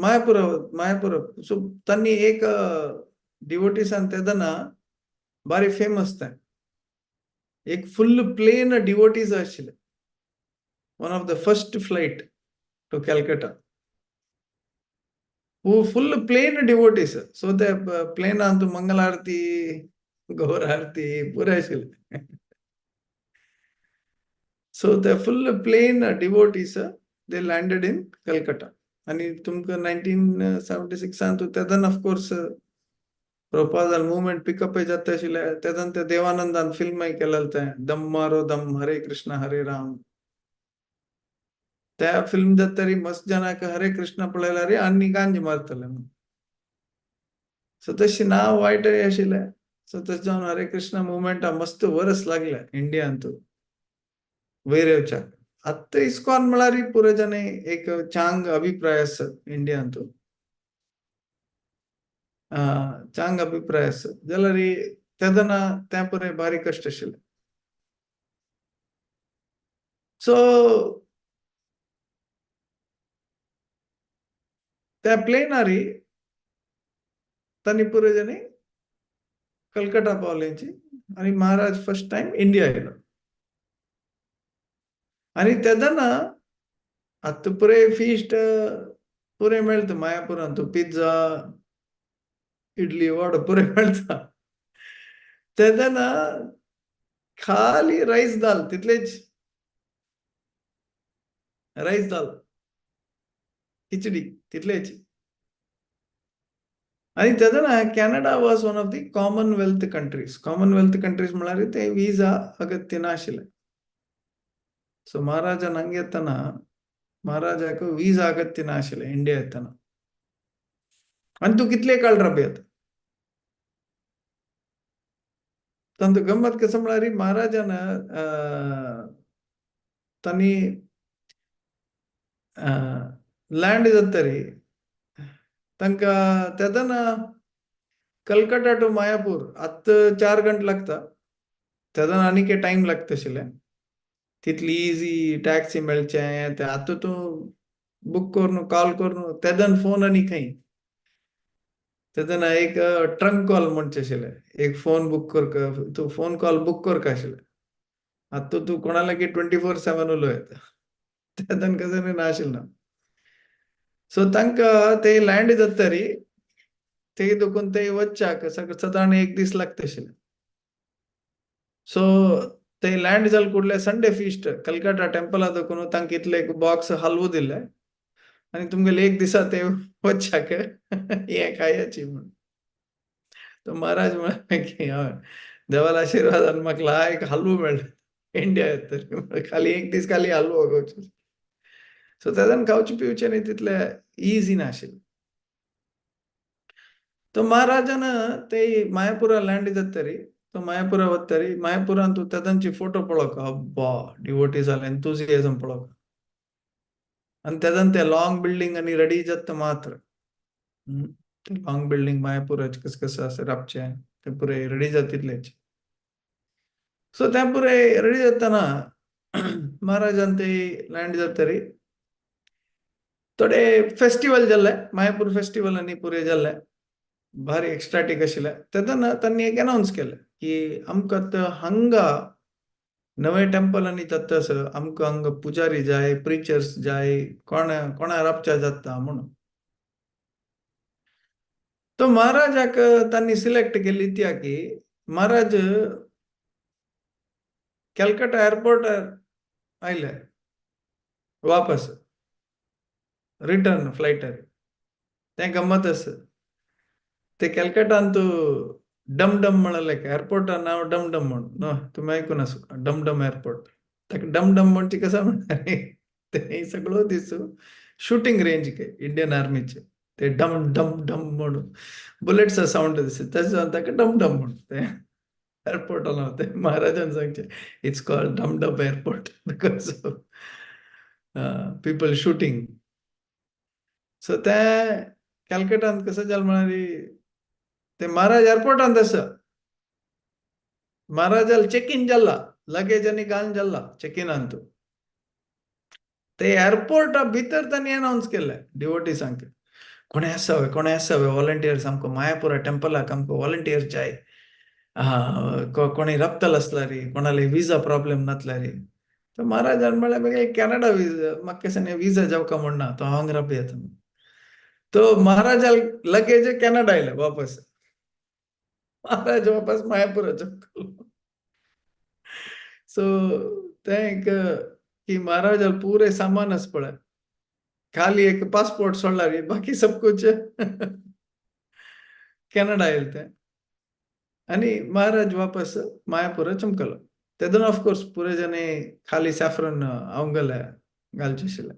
मायापूर मायापूर सो तांणी एक डिवोटीसान तेदना बारी फेमस तें एक फुल प्लेन डिवोटीज आशिल्ले. One of the first flight to Calcutta. Full plane devotees. So ते प्लेन अंतु मंगल आरती गौर आरती पुरे आशिल्ले. So the full plane devotees they landed in Calcutta. आनी तुमकां 1976 तेदन ऑफकोर्स प्रभुपादान मुवमेंट पिकअप जाता आशिल्लें. तेदन ते देवानंदान फिल्मय केलेलें तें दम मारो दम हरे कृष्ण हरे राम. त्या फिल्म जातरी मस्त जनाक हरे कृष्ण पळयल्यार आनी गांजी मारतले म्हणून. सो तशें नांव वायटय आशिल्लें. सो तशें जावन हरे कृष्ण मुवमेंटा मस्त वरस लागलें इंडियांत वयर येवच्याक. आत्तां इस्कॉन म्हळ्यार पुरे जाणे एक चांग अभिप्राय आसा इंडियांतू, चांग अभिप्राय आसा जाल्यार तेदना तें पुरे बारीक कश्ट आशिल्लें. सो त्या प्लेनारी तांणी पुरे जाणे कलकत्ता पावल्यांची आनी महाराज फर्स्ट टायम इंडिया आयलो. आनी तेदना आतां पुरे फिस्ट पुरे मेळटा मायापुरांत, पिझ्झा इडली वडा पुरे मेळटा. तेदना खाली रायस दाल, तितलेच रायस दाल खिचडी तितलेच. आनी तेदना Canada was one of the Commonwealth countries. Commonwealth countries म्हळ्यार ते विजा अगत्य नाशिल्लें. सो महाराजान हांगा येतना महाराजाक विजा अगत्य नाशिल्लें इंडिया येतना. आनी तूं कितले काळ राब येता तांचो गम्मत कसो म्हळ्यार महाराजान तांणी लँड जातरी तांकां तेदना कलकत्ता टू मायापूर आतां 4 घंटे लागता, तेदना आनीक टायम लागता आशिल्लें. तितली इजी टॅक्सी मेळचें तें आतां तूं बूक करून कॉल करून तेदन फोन आनी खंय, तेदना एक ट्रंक कॉल म्हणचें आशिल्लें, एक फोन बूक करका, तूं फोन कॉल बूक करका आशिल्लें. आतां तूं कोणा लागीं 24/7 उलोवं येता, तेदन कसो नाशिल्लें ना. सो तांकां ते लँड जातरी ते देखून ते वच्चाक सदां एक दीस लागता आशिल्लें. सो ते लँड जाल कुडले संडे फिस्ट कलकत्ता टेम्पला देखून तांकां इतले एक बॉक्स हलवो दिले आनी तुमगेले एक दिसा ते वच्चाक हें खायाची म्हूण. तो महाराज म्हळें की हय देवाला आशिर्वादान म्हाका एक हलवो मेळ्ळो इंडिया येतरी, खाली एक दीस खाली हलवो खावचो. सो तेदन खावचें पिवचें न्ही तितलें इजी नाशिल्लें. तो महाराजान ते मायापुरा लँड जातरी तो मायापुरा वतरी मायापुरान तूं तेदनची फोटो पळोवका, अब्बा डिवोटीज एन्थुजियाजम पळोवका. आनी तेदन ते लॉंग बिल्डींग आनी रेडी जाता मात्र, ते लॉंग बिल्डींग मायापुराचे कसं कसं आसा राबचें ते पुरे रेडी जाता तितलेच. सो ते पुरे रेडी जातना महाराजान ते लँड जातरी थोडे फेस्टिवल जाल्ले, मायापूर फेस्टिवल आनी पुरे जाल्ले भारी एक्स्ट्राटीक आशिल्लें. तेन्ना तांणी एक अनावन्स केलें की आमकां आतां हांगा नवे टेम्पल आनी जाता आसा, आमकां हांगा पुजारी जाय, प्रिचर्स जाय, कोणा कोणा राबच्या जाता म्हणून. तो महाराजाक तांणी सिलेक्ट केली त्या की महाराज कॅलकटा एअरपोर्टार आयले वापस रिटर्न फ्लायटार. तें गम्मत आसा ते कॅलकटान तूं डमडम म्हणलें एअरपोर्टा नांव डमडम म्हणून न्हू, तुमी आयकून आसूं डमडम एअरपोर्ट. ताका डमडम म्हणचे कसो म्हणटात ते सगळो दीस शुटींग रेंज इंडियन आर्मीचे ते डम डम डम म्हणून बुलेट्स सावंड दिसता तशें ताका डमडम म्हणून ते एअरपोर्टा नांव. ते महाराजान सांगचें it's called Dum Dum airport because of people shooting. So ते कॅलकटान कसं जालें म्हळ्यार ते महाराज एअरपोर्टांत आसा, महाराजाल चेक इन जाला, लगेज आनी घालून जाला चेक इनांत. ते एअरपोर्टा भितर तांणी अनावन्स केलें डिवोटीसांक, कोणें आसा कोणें आसा व्हॉलंटियर्स आमकां मायापुरा टेम्पलाक आमकां व्हॉलंटियर्स जाय, कोणी रप्तल आसल्यार कोणाले विजा प्रॉब्लेम नासल्यार. तर महाराजान म्हळें मागीर कॅनडा विजा म्हाका कशें विजा जावका म्हणना तो हांव राबी येता. तो महाराजा लगेज कॅनडा आयले वापस, महाराज वापस मायापुरा चमकलो. सो तें एक की महाराजा पूरे सामान आसा पळय, खाली एक पासपोर्ट सोडल्यार बाकी सब कुछ कॅनडा आयलें तें. आनी महाराज वापस मायापुरा चमकलो. तेदून ऑफकोर्स पुरे जाणे खाली सॅफ्रन अवंगले घालचें आशिल्लें.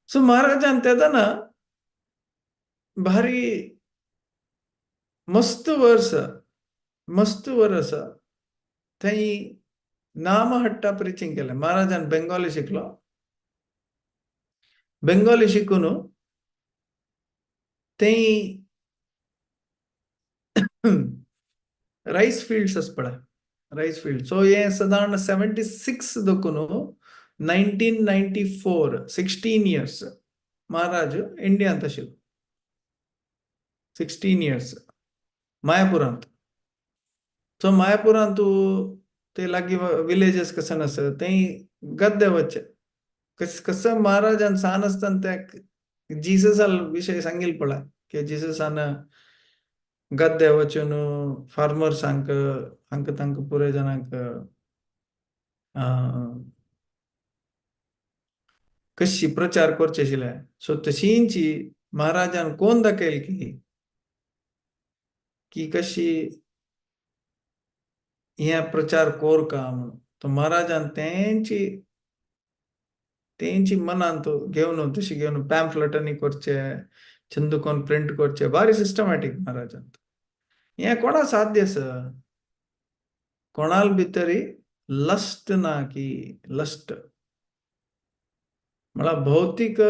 सो महाराजान तेदना भारी मस्त वर्स मस्त वर आसा थंय नामहट्टा प्रिचिंग केलें. महाराजान बेंगोली शिकलो, बेंगोली शिकून थंय रायस फिल्ड्स आसा पळय, रायस फिल्ड. सो हें सादारण 76 देखून 1994, 16 इयर्स महाराज इंडियांत आशिल्लो, 16 इयर्स मायापुरांत. सो मायापुरांत ते लागीं विलेजीस कशें आसा थंय गद्दे वचचे कसं महाराजान सान आसतना त्या जिससाल विशय सांगिल पळय की जिससान गद्दे वचून फार्मर्सांक हांकां तांकां पुराय जाणांक कशी प्रचार करचे आशिल्ले. सो तशींची महाराजान कोण दाखयल की की कशी हे प्रचार कोर का म्हणून. तो महाराजान तेंची तेंची मनांत घेवन तशी घेवन पॅम्फलेटांनी करचे, चंदुकोन प्रिंट करचे, भारी सिस्टमॅटीक महाराजान. हें कोणा साध्य आसा? कोणाल भितरी लस्ट ना की लस्ट म्हळ्यार भौतीक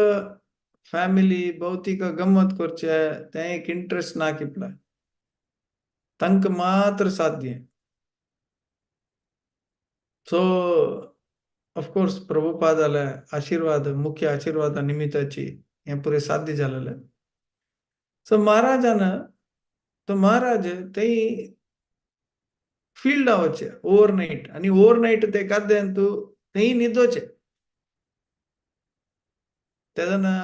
फॅमिली, भौतीक गम्मत करचे तें एक इंट्रस्ट ना की पळय तांकां मात्र साध्य. सो ऑफकोर्स प्रभुपादाले आशीर्वाद, मुख्य आशीर्वादा निमित्ताची हें पुरें साध्य जालेलें. सो महाराजान तो महाराज थंय फिल्डा वचचे ओवरनायट, आनी ओवरनायट ते गाद्द्यान तूं थंय न्हिदोचें. तेन्ना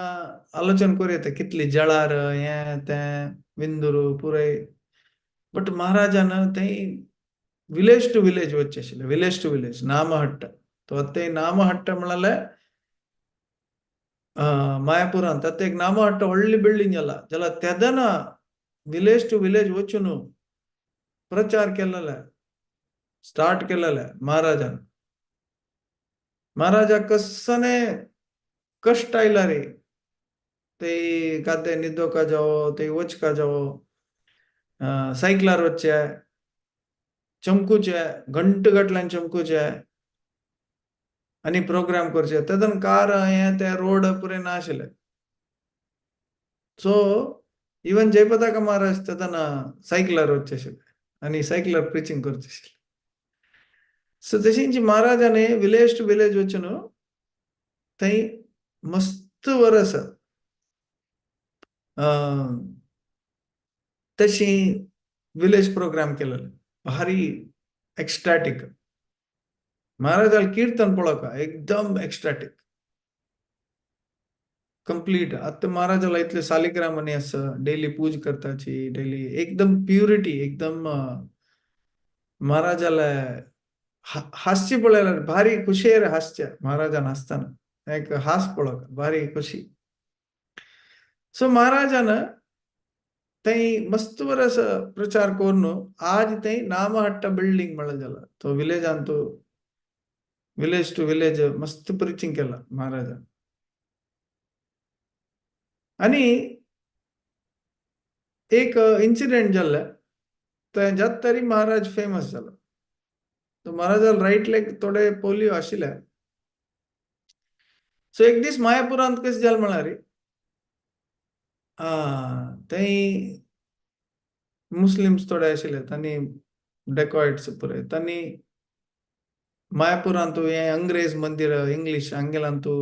आलोचन करूं येता कितली जळार हें तें विंदुरू पुराय, बट महाराजान थंय विलेज टू विलेज वचचें आशिल्लें, विलेज टू विलेज नामहट्ट. तो ते नामहट्ट म्हळ्यार मायापुरांत आतां एक नामहट्ट व्हडली बिल्डींग जाला, जाल्यार तेदना विलेज टू विलेज वचून प्रचार केलेले, स्टार्ट केलेले महाराजान. महाराजा कसने कष्ट आयला रे, ते गाद्दे न्हिदोका जावो, ते वचका जावो, सायकलार वचचे, चमकूचे, घंट गटल्यान चमकूचे आनी प्रोग्राम करचे. तेदन कार हें ते रोड पुरे ना आशिल्ले. सो इवन जयपताका महाराज तेदना सायकलार वचचे आशिल्ले आनी सायकलार प्रिचिंग करचे आशिल्ले. सो तशींची महाराजाने विलेज टू विलेज वचून थंय मस्त वरस तशी विलेज प्रोग्राम केलेले, भारी एक्स्ट्राटीक. महाराजाल कीर्तन पळोवका एकदम एक्स्ट्राटीक कंप्लीट. आतां महाराजाला इतले सालिग्राम आनी आसा, डेली पूज करताची, डेली एकदम प्युरिटी, एकदम महाराजाला हास्य पळयल्यार भारी खुशेर हास्य महाराजान हासतना एक हास पळोवका भारी खुशी. सो महाराजान थंय मस्त बरो प्रचार करून आज थंय नामहट्ट बिल्डींग म्हणलें जाला. तो विलेजान तो विलेज टू विलेज मस्त प्रिचिंग केला महाराजान. आनी एक इन्सिडेंट जाल्लें, थंय जात तरी महाराज फेमस जालो. तो महाराजाल रायट लेग थोडे पोलियो आशिल्ले. सो एक दीस मायापुरांत कशें जालें म्हळ्यार थंय मुस्लिम्स थोडे आशिल्ले, तांणी डेकॉयट्स पुराय तांणी मायापुरांत हें अंग्रेज मंदिर इंग्लीश हांगेलांतू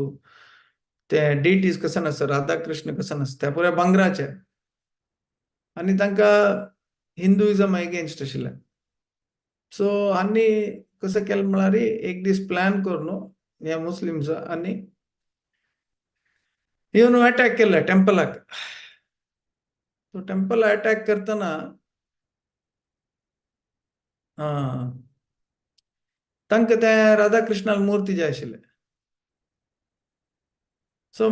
ते डिटीज कशें आसा, राधा कृष्ण कशें आसा, त्या पुराय भांगराचे, आनी तांकां हिंदुइजम एगेन्स्ट आशिल्लें. सो आनी कसं केलें म्हळ्यार एक दीस प्लॅन करून ह्या मुस्लिम्स आनी येवन अटॅक केले टेम्पलाक. तो टेम्पल अटॅक करतना तांकां ते राधा कृष्णाल मूर्ती जाय आशिल्ले. सो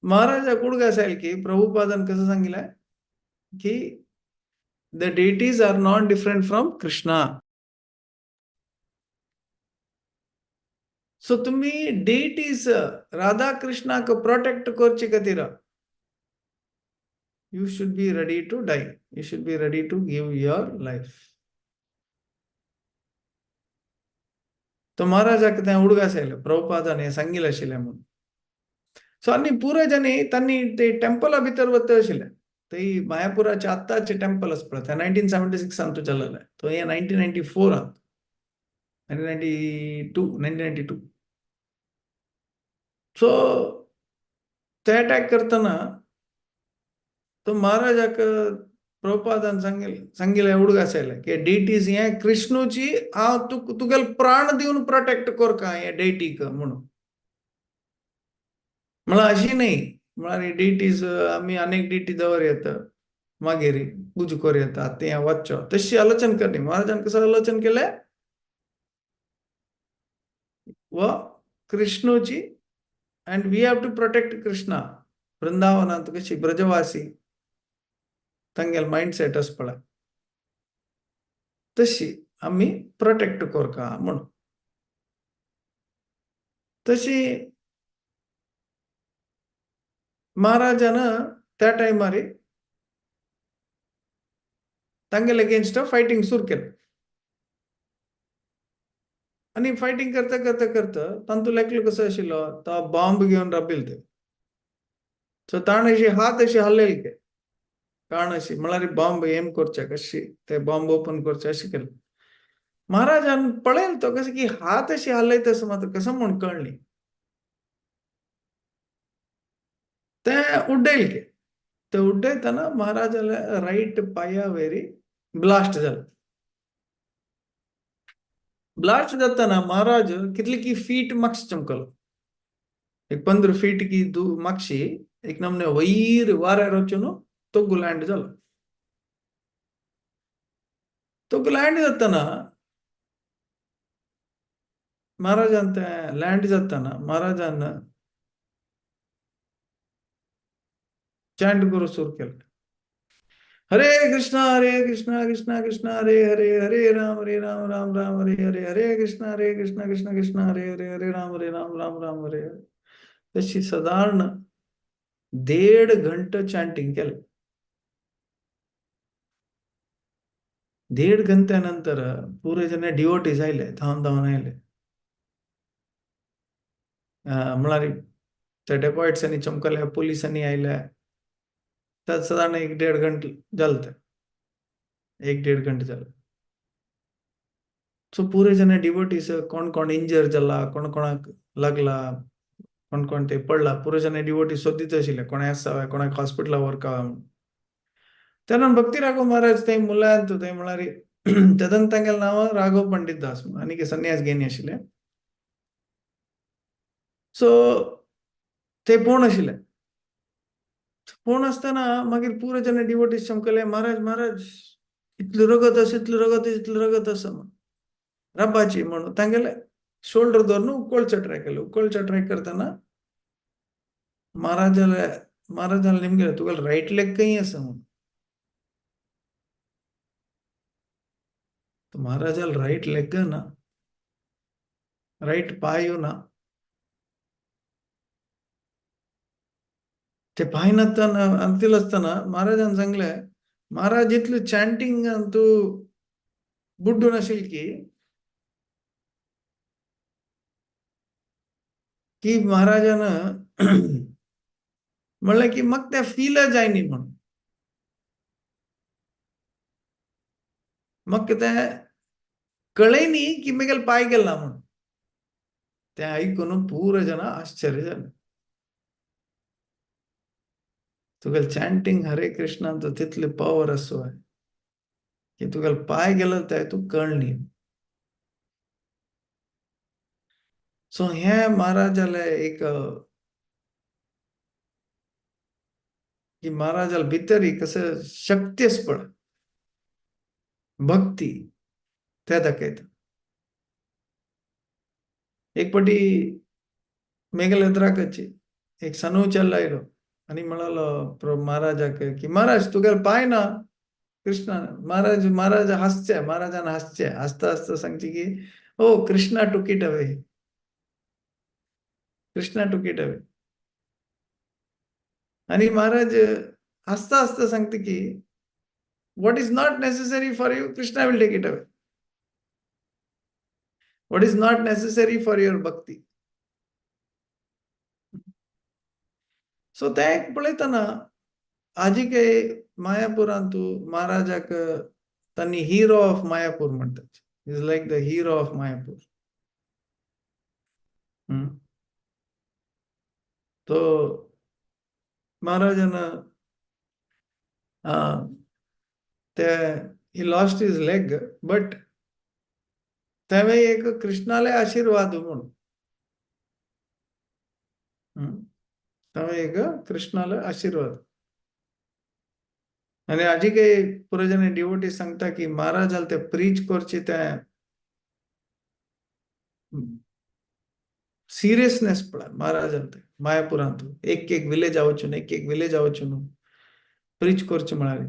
महाराजा कुडगा असायल की प्रभुपादान कसं सांगितलं की the deities are not different from Krishna. So तुम्ही डेटीज राधा कृष्णाक प्रोटेक्ट करचे खातीर you should be ready to die, you should be ready to give your life. तो महाराजाक तें उडगास आयलें प्रभुपादान हें सांगिल्लें आशिल्लें म्हणून. सो आनी पुरजांनी तांणी ते टेम्पला भितर वता आशिल्लें. थंय मायापुराचे आत्ताचे टेम्पल आसा पळय, तें 1976 जाल्लें, तो हें 1994, 1992, 1992. सो ते अटॅक करतना तो महाराजाक प्रभुपादान सांगिल्लें उडगास आयलें की डेटीज हें कृष्णूची हांव तुगेले प्राण दिवन प्रोटेक्ट करका हे डेटीक म्हणून. म्हळ्यार अशी न्ही, म्हळ्यार डेटीज आमी अनेक डेटी दवर येता मागीर पुजा कर येता आतां हें वच्चो तशी आलोचन करनी. महाराजान कसो आलोचन केलें व कृष्णूची and we have to protect Krishna. वृंदावनांत कशी ब्रजवासी तांगेले मायंड सेट आसा पळय तशी आमी प्रोटेक्ट करका म्हणून. तशी महाराजान त्या टायमार तांगेले अगेन्स्ट फायटींग सुरू केलें. आनी फायटींग करता करता करता तांतूंत एकलो कसो आशिल्लो तो बॉम्ब घेवन राबिल्लो ते. सो ताणें अशी हात अशी हालयले के काण अशी म्हळ्यार बॉम्ब एम करचे कशी ते बॉम्ब ओपन करचे अशें केलें. महाराजान पळयलें तो कशें की हात अशी हालयता असो मात्र कसो म्हूण कळ्ळी तें उड्डयलें के. ते उड्डयतना महाराजाले रायट पांया वयर ब्लास्ट जालो. ब्लास्ट जातना महाराज कितले की फीट मागशी चमकलो, एक 15 फीट की मागशी एक नमने वयर वाऱ्यार वचून तोगू लँड जालो. तोगू लँड जातना महाराजान तें लँड जातना महाराजान चॅन्ट करूंक सुरू केलें, हरे कृष्णा कृष्णा कृष्णा हरे हरे, हरे राम राम राम हरे हरे, हरे कृष्णा कृष्णा कृष्णा हरे हरे, हरे राम राम राम हरे हरे. तशी सादारण 1.5 घंटो चॅन्टिंग केलें. 1.5 घंट्या नंतर पुरे जण डिवोटीज आयले, धांवन धांवन आयले. म्हळ्यार ते डेकॉयट्सांनी चमकले, पुलिसांनी आयले. तर सादारण 1-1.5 घंटे जालें तें, 1-1.5 घंटे जालें. सो पुरे जण डिवोटीज कोण कोण इंजर जाला, कोण कोणाक लागला, कोण कोण ते पडला, पुरे जण डिवोटीज सोदीत आशिल्ले कोण आसा कोणाक हॉस्पिटला व्हरका म्हणून. तेन्ना भक्ती राघव महाराज थंय मुलांत थंय म्हळ्यार तेदन तांगेलें नांव राघव पंडित दास आनी संन्यास घेनी आशिल्ले. सो ते पोण आशिल्ले. पोण आसतना मागीर पुरे जण डिवोटीज चमकले, महाराज महाराज इतलें रगत आसा, इतलें रगत, इतलें रगत आसा म्हणून रब्बाची म्हणून तांगेले शोल्डर धरून उकळचो ट्राय केलो. उकळचो ट्राय करतना महाराजाले महाराजान निमगेले तुगेले रायट लेग खंय आसा म्हणून. महाराजाला राईट लेग ना, राईट पाय ना, ते पाय नासतना अंतील असताना महाराजान सांगले, महाराज इतले चॅन्टिंग तू बुड्डून असेल की की महाराजानं म्हणलं की मग त्या फील जायनी म्हणून, मग ते कळे न्ही की मेगेल पाय गेला म्हणून. ते ऐकून पुरे जण आश्चर्य झाले. तुगेल चॅन्टिंग हरे कृष्णा तो तितले पॉवर असो आहे की तुगेल पाय गेलो ते तू कळनी. सो हे महाराजाले एक की महाराजाला भितर कसं शक्तीच पड भक्ती त्या दाखयता. एक पटी मेघल एत्राकाची एक सनू चल आयलो आणि म्हणालो महाराजाक की महाराज तुगेल पाय ना कृष्णा. महाराज महाराज हासचे, महाराजान हासचे, हासता हासता सांगचे की oh Krishna took it away, Krishna took it away. आणि महाराज हसता हसता सांगते की what is not necessary for you Krishna will take it away. What is not necessary for your bhakti. So तें एक पळयतना आजी मायापुरांतू महाराजाक तांणी हिरो ऑफ मायापूर म्हणतात. Is like the hero of Mayapur. तो महाराजान ते he lost his leg but तेवें एक कृष्णाले आशीर्वाद म्हणून. तेवें एक कृष्णाले आशीर्वाद. आनी आजी काही पुरजने डिवोटी सांगता की महाराजाल ते प्रीच करची ते सिरियसनेस पळय महाराजाल ते मायापुरांत एक एक विलेज वचून एक एक विलेज वचून प्रीच करचे म्हळ्यार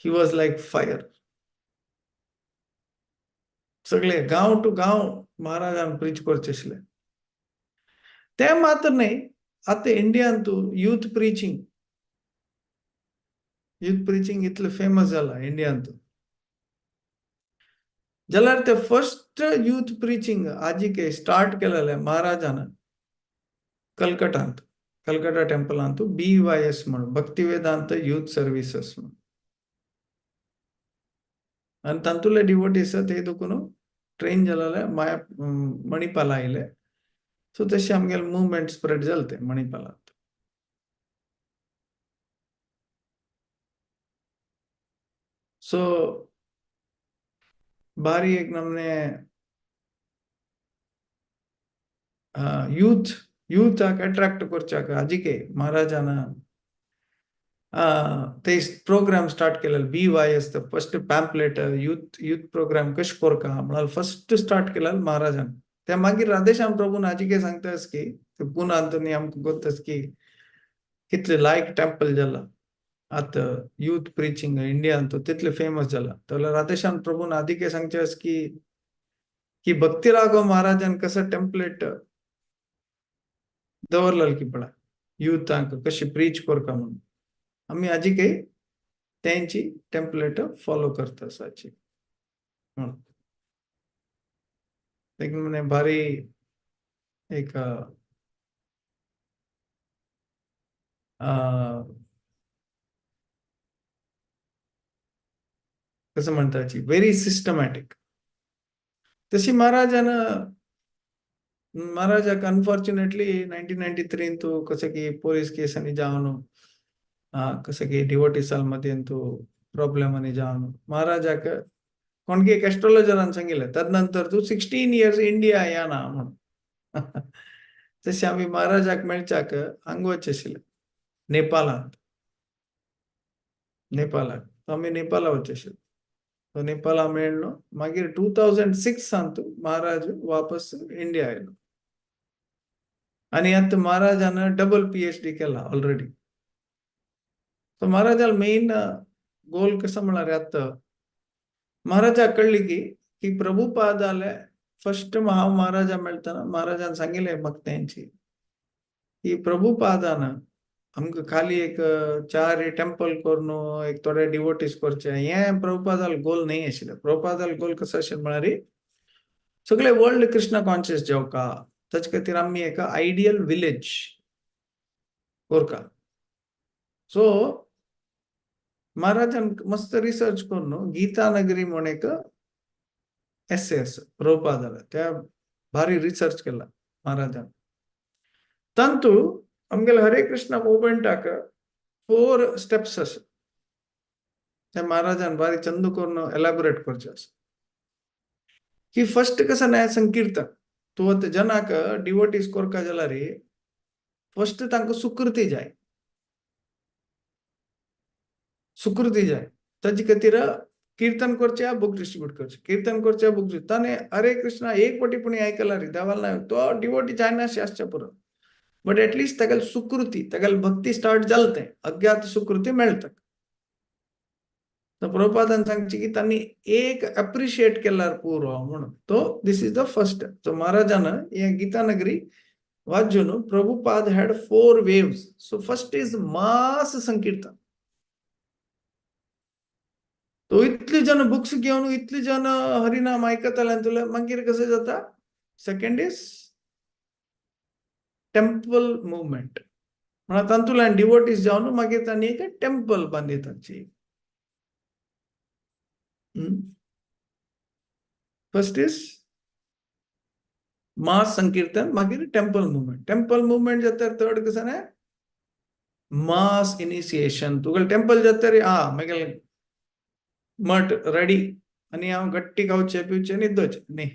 he was like fire. सगळे गांव टू गांव महाराजान प्रीच करचे आशिल्ले. ते मात्र न्हय, आतां इंडियांतू यूथ प्रिचींग, यूथ प्रिचींग इतलें फेमस जाला इंडियांत जाल्यार ते फर्स्ट यूथ प्रिचींग आजिके स्टार्ट केलेलें महाराजान कलकटांत, कलकटा टेंपलांत BYS म्हणून, भक्तिवेदांत यूथ सर्विसेस म्हणून. आनी तातूंतले डिवोटीस ते देखून ट्रेन जालेले माया मणिपाला आयले. सो तशें आमगेलें मुवमेंट स्प्रेड जालें तें मणिपालांत. सो बारी एक नमने यूथ यूथाक अट्रॅक्ट करच्याक आजिके महाराजान ते प्रोग्राम स्टार्ट केलेले BYS the first pamphlet youth youth program कशें करका म्हळ्यार फर्स्ट स्टार्ट केलेले महाराजान. ते मागीर राधेश्याम प्रभून आजिके सांगतास की ते पुनांत न्ही आमकां गोत्तास की कितले लायक टेम्पल जाला आतां यूथ प्रिचींग इंडियांत तितले फेमस जाला. जाल्यार राधेश्याम प्रभून आदिके सांगचें आस की की भक्ती राघव महाराजान कसो टेम्पलेट दवरलेलो की पळय युथांक कशी प्रीच करका म्हणून आमी आजिके तेंची टेम्पलेट फॉलो करता आसाची म्हणून. एक म्हणे भारी एक कसं म्हणताची व्हेरी सिस्टमॅटिक. तशी महाराजान महाराजाक अनफॉर्च्युनेटली 1993 तू कसं की पोलीस केसांनी जावन कसं की डिवोटीसां मदीं तू प्रॉब्लेमांनी जावन महाराजाक कोणकी एक एस्ट्रोलॉजरान सांगिल्लें तदनंतर तूं 16 इयर्स इंडिया येना म्हणून. तशें आमी महाराजाक मेळच्याक हांगा वचचें आशिल्लें नेपालांत, नेपालाक आमी नेपाला वचचें आशिल्लें. तो नेपाला मेळ्ळो मागीर 2006 महाराज वापस इंडिया आयलो आनी आतां महाराजान डबल PhD केला ऑलरेडी. सो महाराजाल मेन गोल कसो म्हळ्यार आतां महाराजाक कळ्ळी की की प्रभुपादाले फर्स्ट हांव महाराजा मेळटना महाराजान सांगिल्लें म्हाका तेंची की प्रभुपादान आमकां खाली एक 4 टेम्पल करून एक थोडे डिवोटीस करचे हें प्रभुपादाल गोल न्हय आशिल्लें. प्रभुपादाल गोल कसो आशिल्लें म्हळ्यार सगळे वर्ल्ड कृष्ण कॉन्शियस जावका ताचे खातीर आमी एक आयडियल विलेज करका. सो महाराजान मस्त रिसर्च करून गीता नगरी म्हूण एक एसे आसा प्रभुपादाले, त्या भारी रिसर्च केला महाराजान. तांतू आमगेले हरे कृष्ण मुवमेंटाक 4 स्टेप्स आसा ते महाराजान बारीक चंद करून एलॅबोरेट करचे आसा. की फर्स्ट कसं न्याय संकीर्तन तूं आतां जनाक डिवोटीस करका जाल्यार फर्स्ट तांकां सुकृती जाय, सुकृती जाय ताजे खातीर कीर्तन करचे बुक डिस्ट्रीब्यूट करचे, कीर्तन करचे बुक. ताणें हरे कृष्णा एक पटी पुणी आयकला रे देवाल ना तो डिवोटी जायना आसच्या पुरो, बट एटलिस्ट तागेली सुकृती तागेली भक्ती स्टार्ट जाल तें अज्ञात सुकृती मेळटा. तर प्रभुपादान सांगची की तांणी एक एप्रिशिएट केल्यार पुरो म्हणून तो this is the first step. So महाराजान हे गीता नगरी वाचून Prabhupada had 4 waves. So first is mass sankirtan. तो इतले जण बुक्स घेवन इतले जण हरिनाम आयकताले तुला, मागीर कशें जाता? Second is temple movement. म्हणल्यार तातूंतल्यान डिवोटीज जावन मागीर तांणी एक टेम्पल बांदी तांची. फर्स्ट is mass संकीर्तन, मागीर टेम्पल मुवमेंट. टेम्पल मुवमेंट जाता थर्ड कसं ना मास इनिशिएशन. तुगेले टेम्पल जाता रे आ मागीर मठ रेडी आनी हांव गट्टी खावचें पिवचें न्हिदोचें न्ही.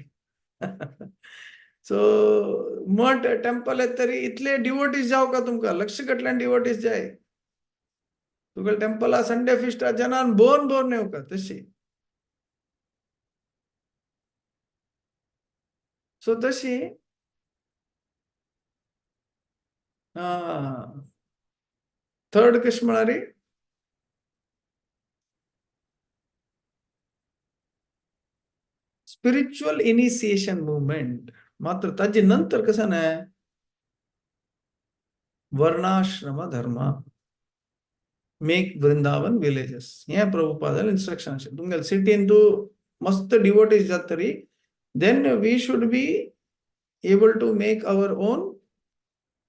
सो मठ टेम्पल येत तरी इतले डिवोटीज जावं का तुमकां लक्ष कटल्यान डिवोटीज जाय. तुगेले Templar Sunday fiesta जनान bone bone येवका तशी. सो तशी थर्ड कशें म्हळ्यार स्पिरिच्युअल इनिशिएशन मुवमेंट. मात्र ताजे नंतर कसं ना वर्णाश्रम धर्म, मेक वृंदावन विलेजेस. हे प्रभुपादान इन्स्ट्रक्शन आशिल्लें. तुमगेले सिटीन तूं मस्त डिवोटीज जात तरी then we should be able to make our own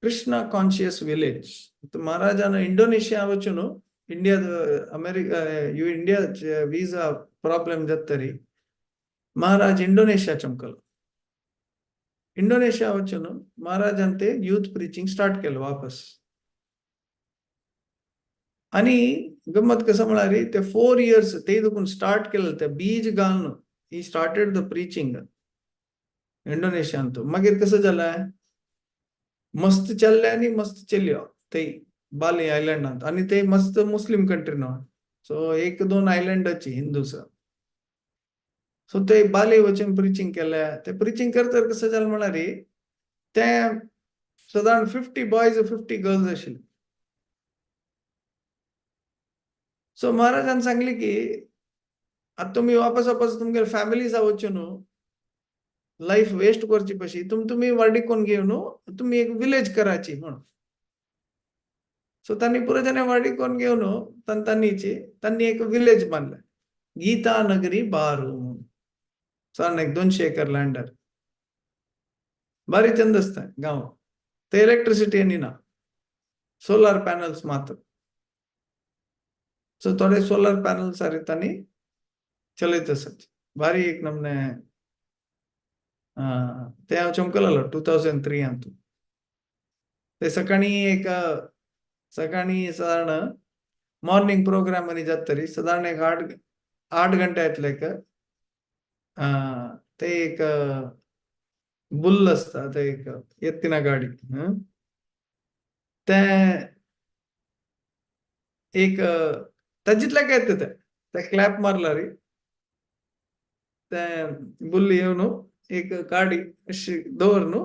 Krishna conscious village. महाराजान इंडोनेशिया वचून India America you India visa problem जात तरी महाराज इंडोनेशिया चमकलो. इंडोनेशिया वचून महाराजान ते यूथ प्रिचिंग स्टार्ट केलं वापस. आणि गम्मत कसं म्हळ्यार ते 4 इयर्स ते देखून स्टार्ट केलं ते बीज घालून he started the preaching इंडोनेशियांत. मागीर कसं जालें मस्त चल्ले आनी मस्त चल्यो ते बाली आयलंडांत. आनी ते मस्त मुस्लिम कंट्री न्हू, सो 1-2 आयलंडाची हिंदूस. सो ते बाली वचून प्रिचिंग केले. ते प्रिचिंग करतर कसं जालें म्हळ्यार ते सादारण 50 बॉयज 50 गर्ल्स आशिल्ले. सो महाराजान सांगले की आतां तुमी वापस वापस तुमगेले फॅमिलीज वचून न्हू लायफ वेस्ट करची पशी तुमी वाडी कोण घेवन न्हू तुमी एक विलेज कराची म्हणून. सो तांणी पुरो जाणें वाडी कोण घेवन न्हू तांणीची तांणी एक विलेज बांदलें, गीता नगरी बारू म्हणून. साधारण एक 200 एकर लँडार. बारी चंद आसता गांव. ते इलेक्ट्रिसिटी आनी ना, सोलार पॅनल्स मात्र. सो थोडे सोलार पॅनल्स तांणी चलयत आसात. बारी एक नमने ते हांव चमकलेलो 2003 अंतू. ते सकाळी एक सकाळी सादारण मॉर्निंग प्रोग्राम आनी जाता तरी सादारण एक 8 घंटे येतले एक ते एक बुल आसता ते एक येत्तिना गाडी ते एक ताजितले काय येता ते क्लॅप मारला रे ते बुल्ल येवन एक गाडी अशी दवर न्हू.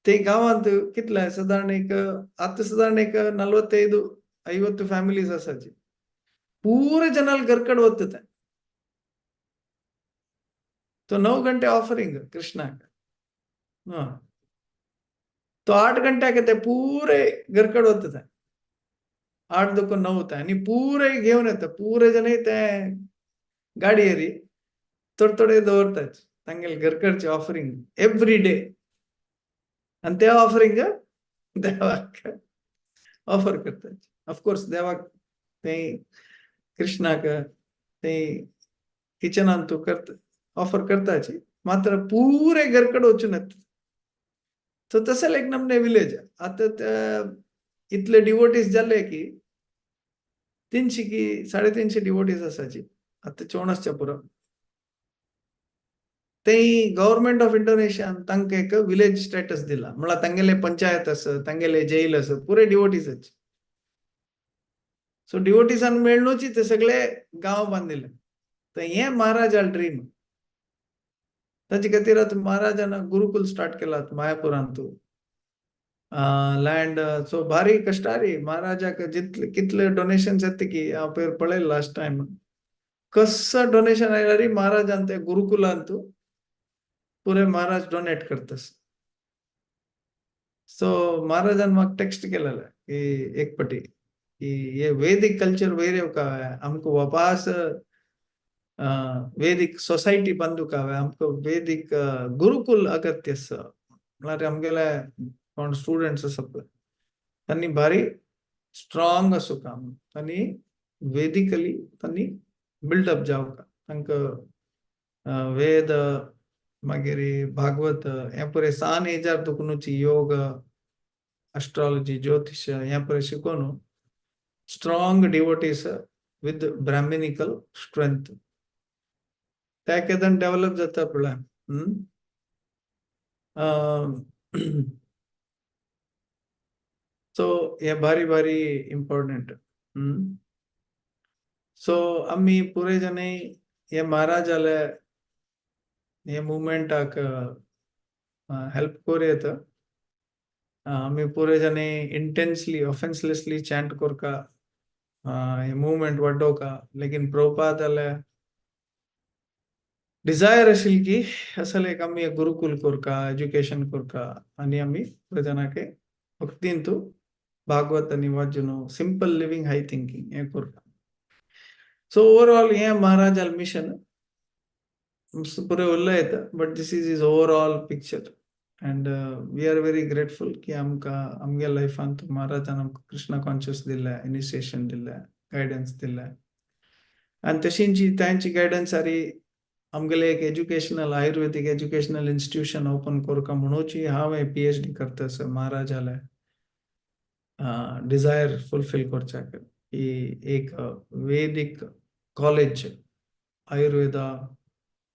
ते गांवांत कितले सादारण एक आतां सादारण एक 45-50 फॅमिलीज आसाची. पुरे जनाल घरकड वता ते. तो 9 घंटे ऑफरिंग कृष्णाक. तो 8 घंट्याक ते पुरे घरकड वता ते. 8 दुखून 9 ते आनी पुरे घेवन येता पुरे जण ते गाडयेरी थोडे थोडे दवरतात तांगेले घरकडचे ऑफरिंग एवरी डे. आनी ते ऑफरिंग देवाक ऑफर करतात. ऑफकोर्स देवाक ते कृष्णाक ते किचनान तूं करता ऑफर करताची, मात्र पुरे घरकड वचून येता. सो तशें एक नमने विलेज. आतां इतले डिवोटीज जाले की 300 की 350 डिवोटीज आसाची आतां चोणसच्या पुरो. ते गव्हर्मेंट ऑफ इंडोनेशियान तांकां एक विलेज स्टेटस दिला. म्हळ्यार तांगेले पंचायत आसा, तांगेले जेल आसा, पुरे डिवोटीजाचे. सो डिवोटीजान मेळनूच ते सगळे गांव बांदिले. तर हे महाराजाल ड्रीम. ताचे खातीर आतां महाराजान गुरुकुल स्टार्ट केला मायापुरांतू लँड. सो भारी कश्टारी महाराजाक जितले कितले डोनेशन्स येता की हांव पयर पळयलें लास्ट टायम कसं डोनेशन आयल्यार महाराजान ते गुरुकुलांतू पुरे महाराज डोनेट करतस. सो महाराजान म्हाका टेक्स्ट केलेले की एक पटी की ये वैदिक कल्चर वयर येवका, आमकां वापस वेदीक सोसायटी बांदूक आमकां वेदीक गुरुकुल अगत्य आसा. म्हळ्यार आमगेले कोण स्टुडंट्स आसा पळय तांणी भारी स्ट्रॉंग आसूंक तांणी वेदिकली तांणी बिल्डअप जावंक, तांकां वेद मागीर भागवत हें पुरें सान एजार दुखनुची योग, एस्ट्रोलॉजी, ज्योतिष हें पुरें शिकोवन strong devotees with Brahminical strength त्या केदन डेव्हलप जाता पळय. सो हे भारी भारी इम्पॉर्टंट. सो आमी पुरे जाणां हे महाराजाले हे मुवमेंटाक हेल्प करूं येता. आमी पुरे जाणां इंटेन्सली ऑफेन्सलेसली चॅन्ट करका, हे मुवमेंट वाडोवका. लेकीन प्रभुपादाले डिजायर आशिल्ली की असल एक आमी एक गुरुकुल करका, एज्युकेशन करका आनी आमी पुरे जाणांक भक्तींतू भागवत आनी वाचून सिंपल लिवींग हाय थिंकींग हें करका. सो ओवरऑल हें महाराजाल मिशन पुरे उलयता, but this is is overall picture and we are very grateful की आमकां आमगे लायफांत महाराजान आमकां कृष्णा कॉन्शियस दिल्लें, इनिशिएशन दिल्लें, गायडन्स दिल्लें. आनी तशींची तांची गायडन्स आरी आमगेले एक educational Ayurvedic educational institution open करका म्हणूची हांव पीएचडी करता आसा महाराजाले डिजायर फुलफिल करच्याक की एक वेदीक कॉलेज आयुर्वेदा,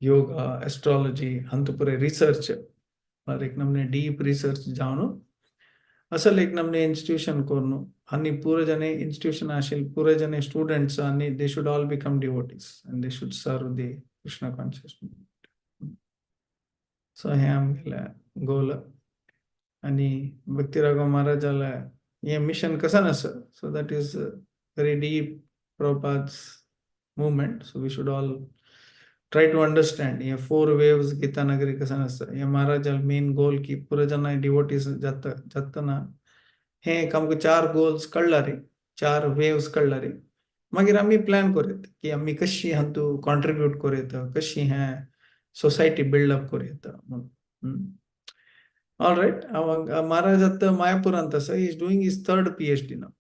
योगा, एस्ट्रोलॉजी हांतू पुरे रिसर्च, एक नमने डीप रिसर्च जावन असल एक नमने इन्स्टिट्यूशन करून आनी पुरे जाणे इन्स्टिट्यूशन आशिल्ले पुरे जाणे स्टुडंट्स आनी they should all become devotees and they should serve the Krishna conscious. So हें आमगेलें गोल आनी भक्ती राघव महाराजाले हें मिशन कसन आसा. So that is very deep Prabhupada's movement, so we should all try to understand हे फोर वेव्स गीता नगरी कसन आसा. हे महाराजाल मेन गोल की पुरे जाणां डिवोटीज जाता जातना हे एक आमकां चार गोल्स कळ्ळा रे, चार वेव्स कळ्ळा रे, मागीर आमी प्लॅन करूं की आमी कशी हातूंत कॉन्ट्रिब्यूट करूं येता, कशी हें सोसायटी बिल्डअप करूं येता म्हणून. ऑल रायट, महाराज आतां मायापुरांत आसा. Is doing his third PhD now,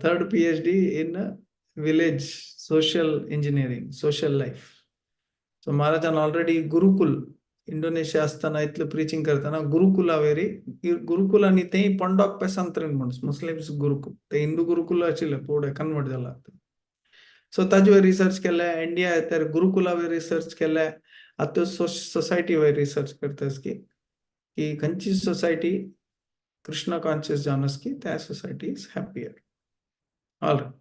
third PhD in village social engineering, social life. So महाराजान ऑलरेडी गुरुकुल इंडोनेशिया आसतना इतलें प्रिचिंग करतना गुरुकुला वेरी गुरुकुल आनी तें पंडोक पेसांतरेन म्हण मुस्लिम्स गुरुकुल, ते हिंदू गुरुकुल आशिल्ले फुडें कन्वर्ट जाला. सो ताजे वयर रिसर्च केले, इंडिया येतर गुरुकुला वयर रिसर्च केले, आतां सोसायटी वयर रिसर्च करता की की खंयची सोसायटी कृष्णा कॉन्शियस जावन की त्या society is happier. All right.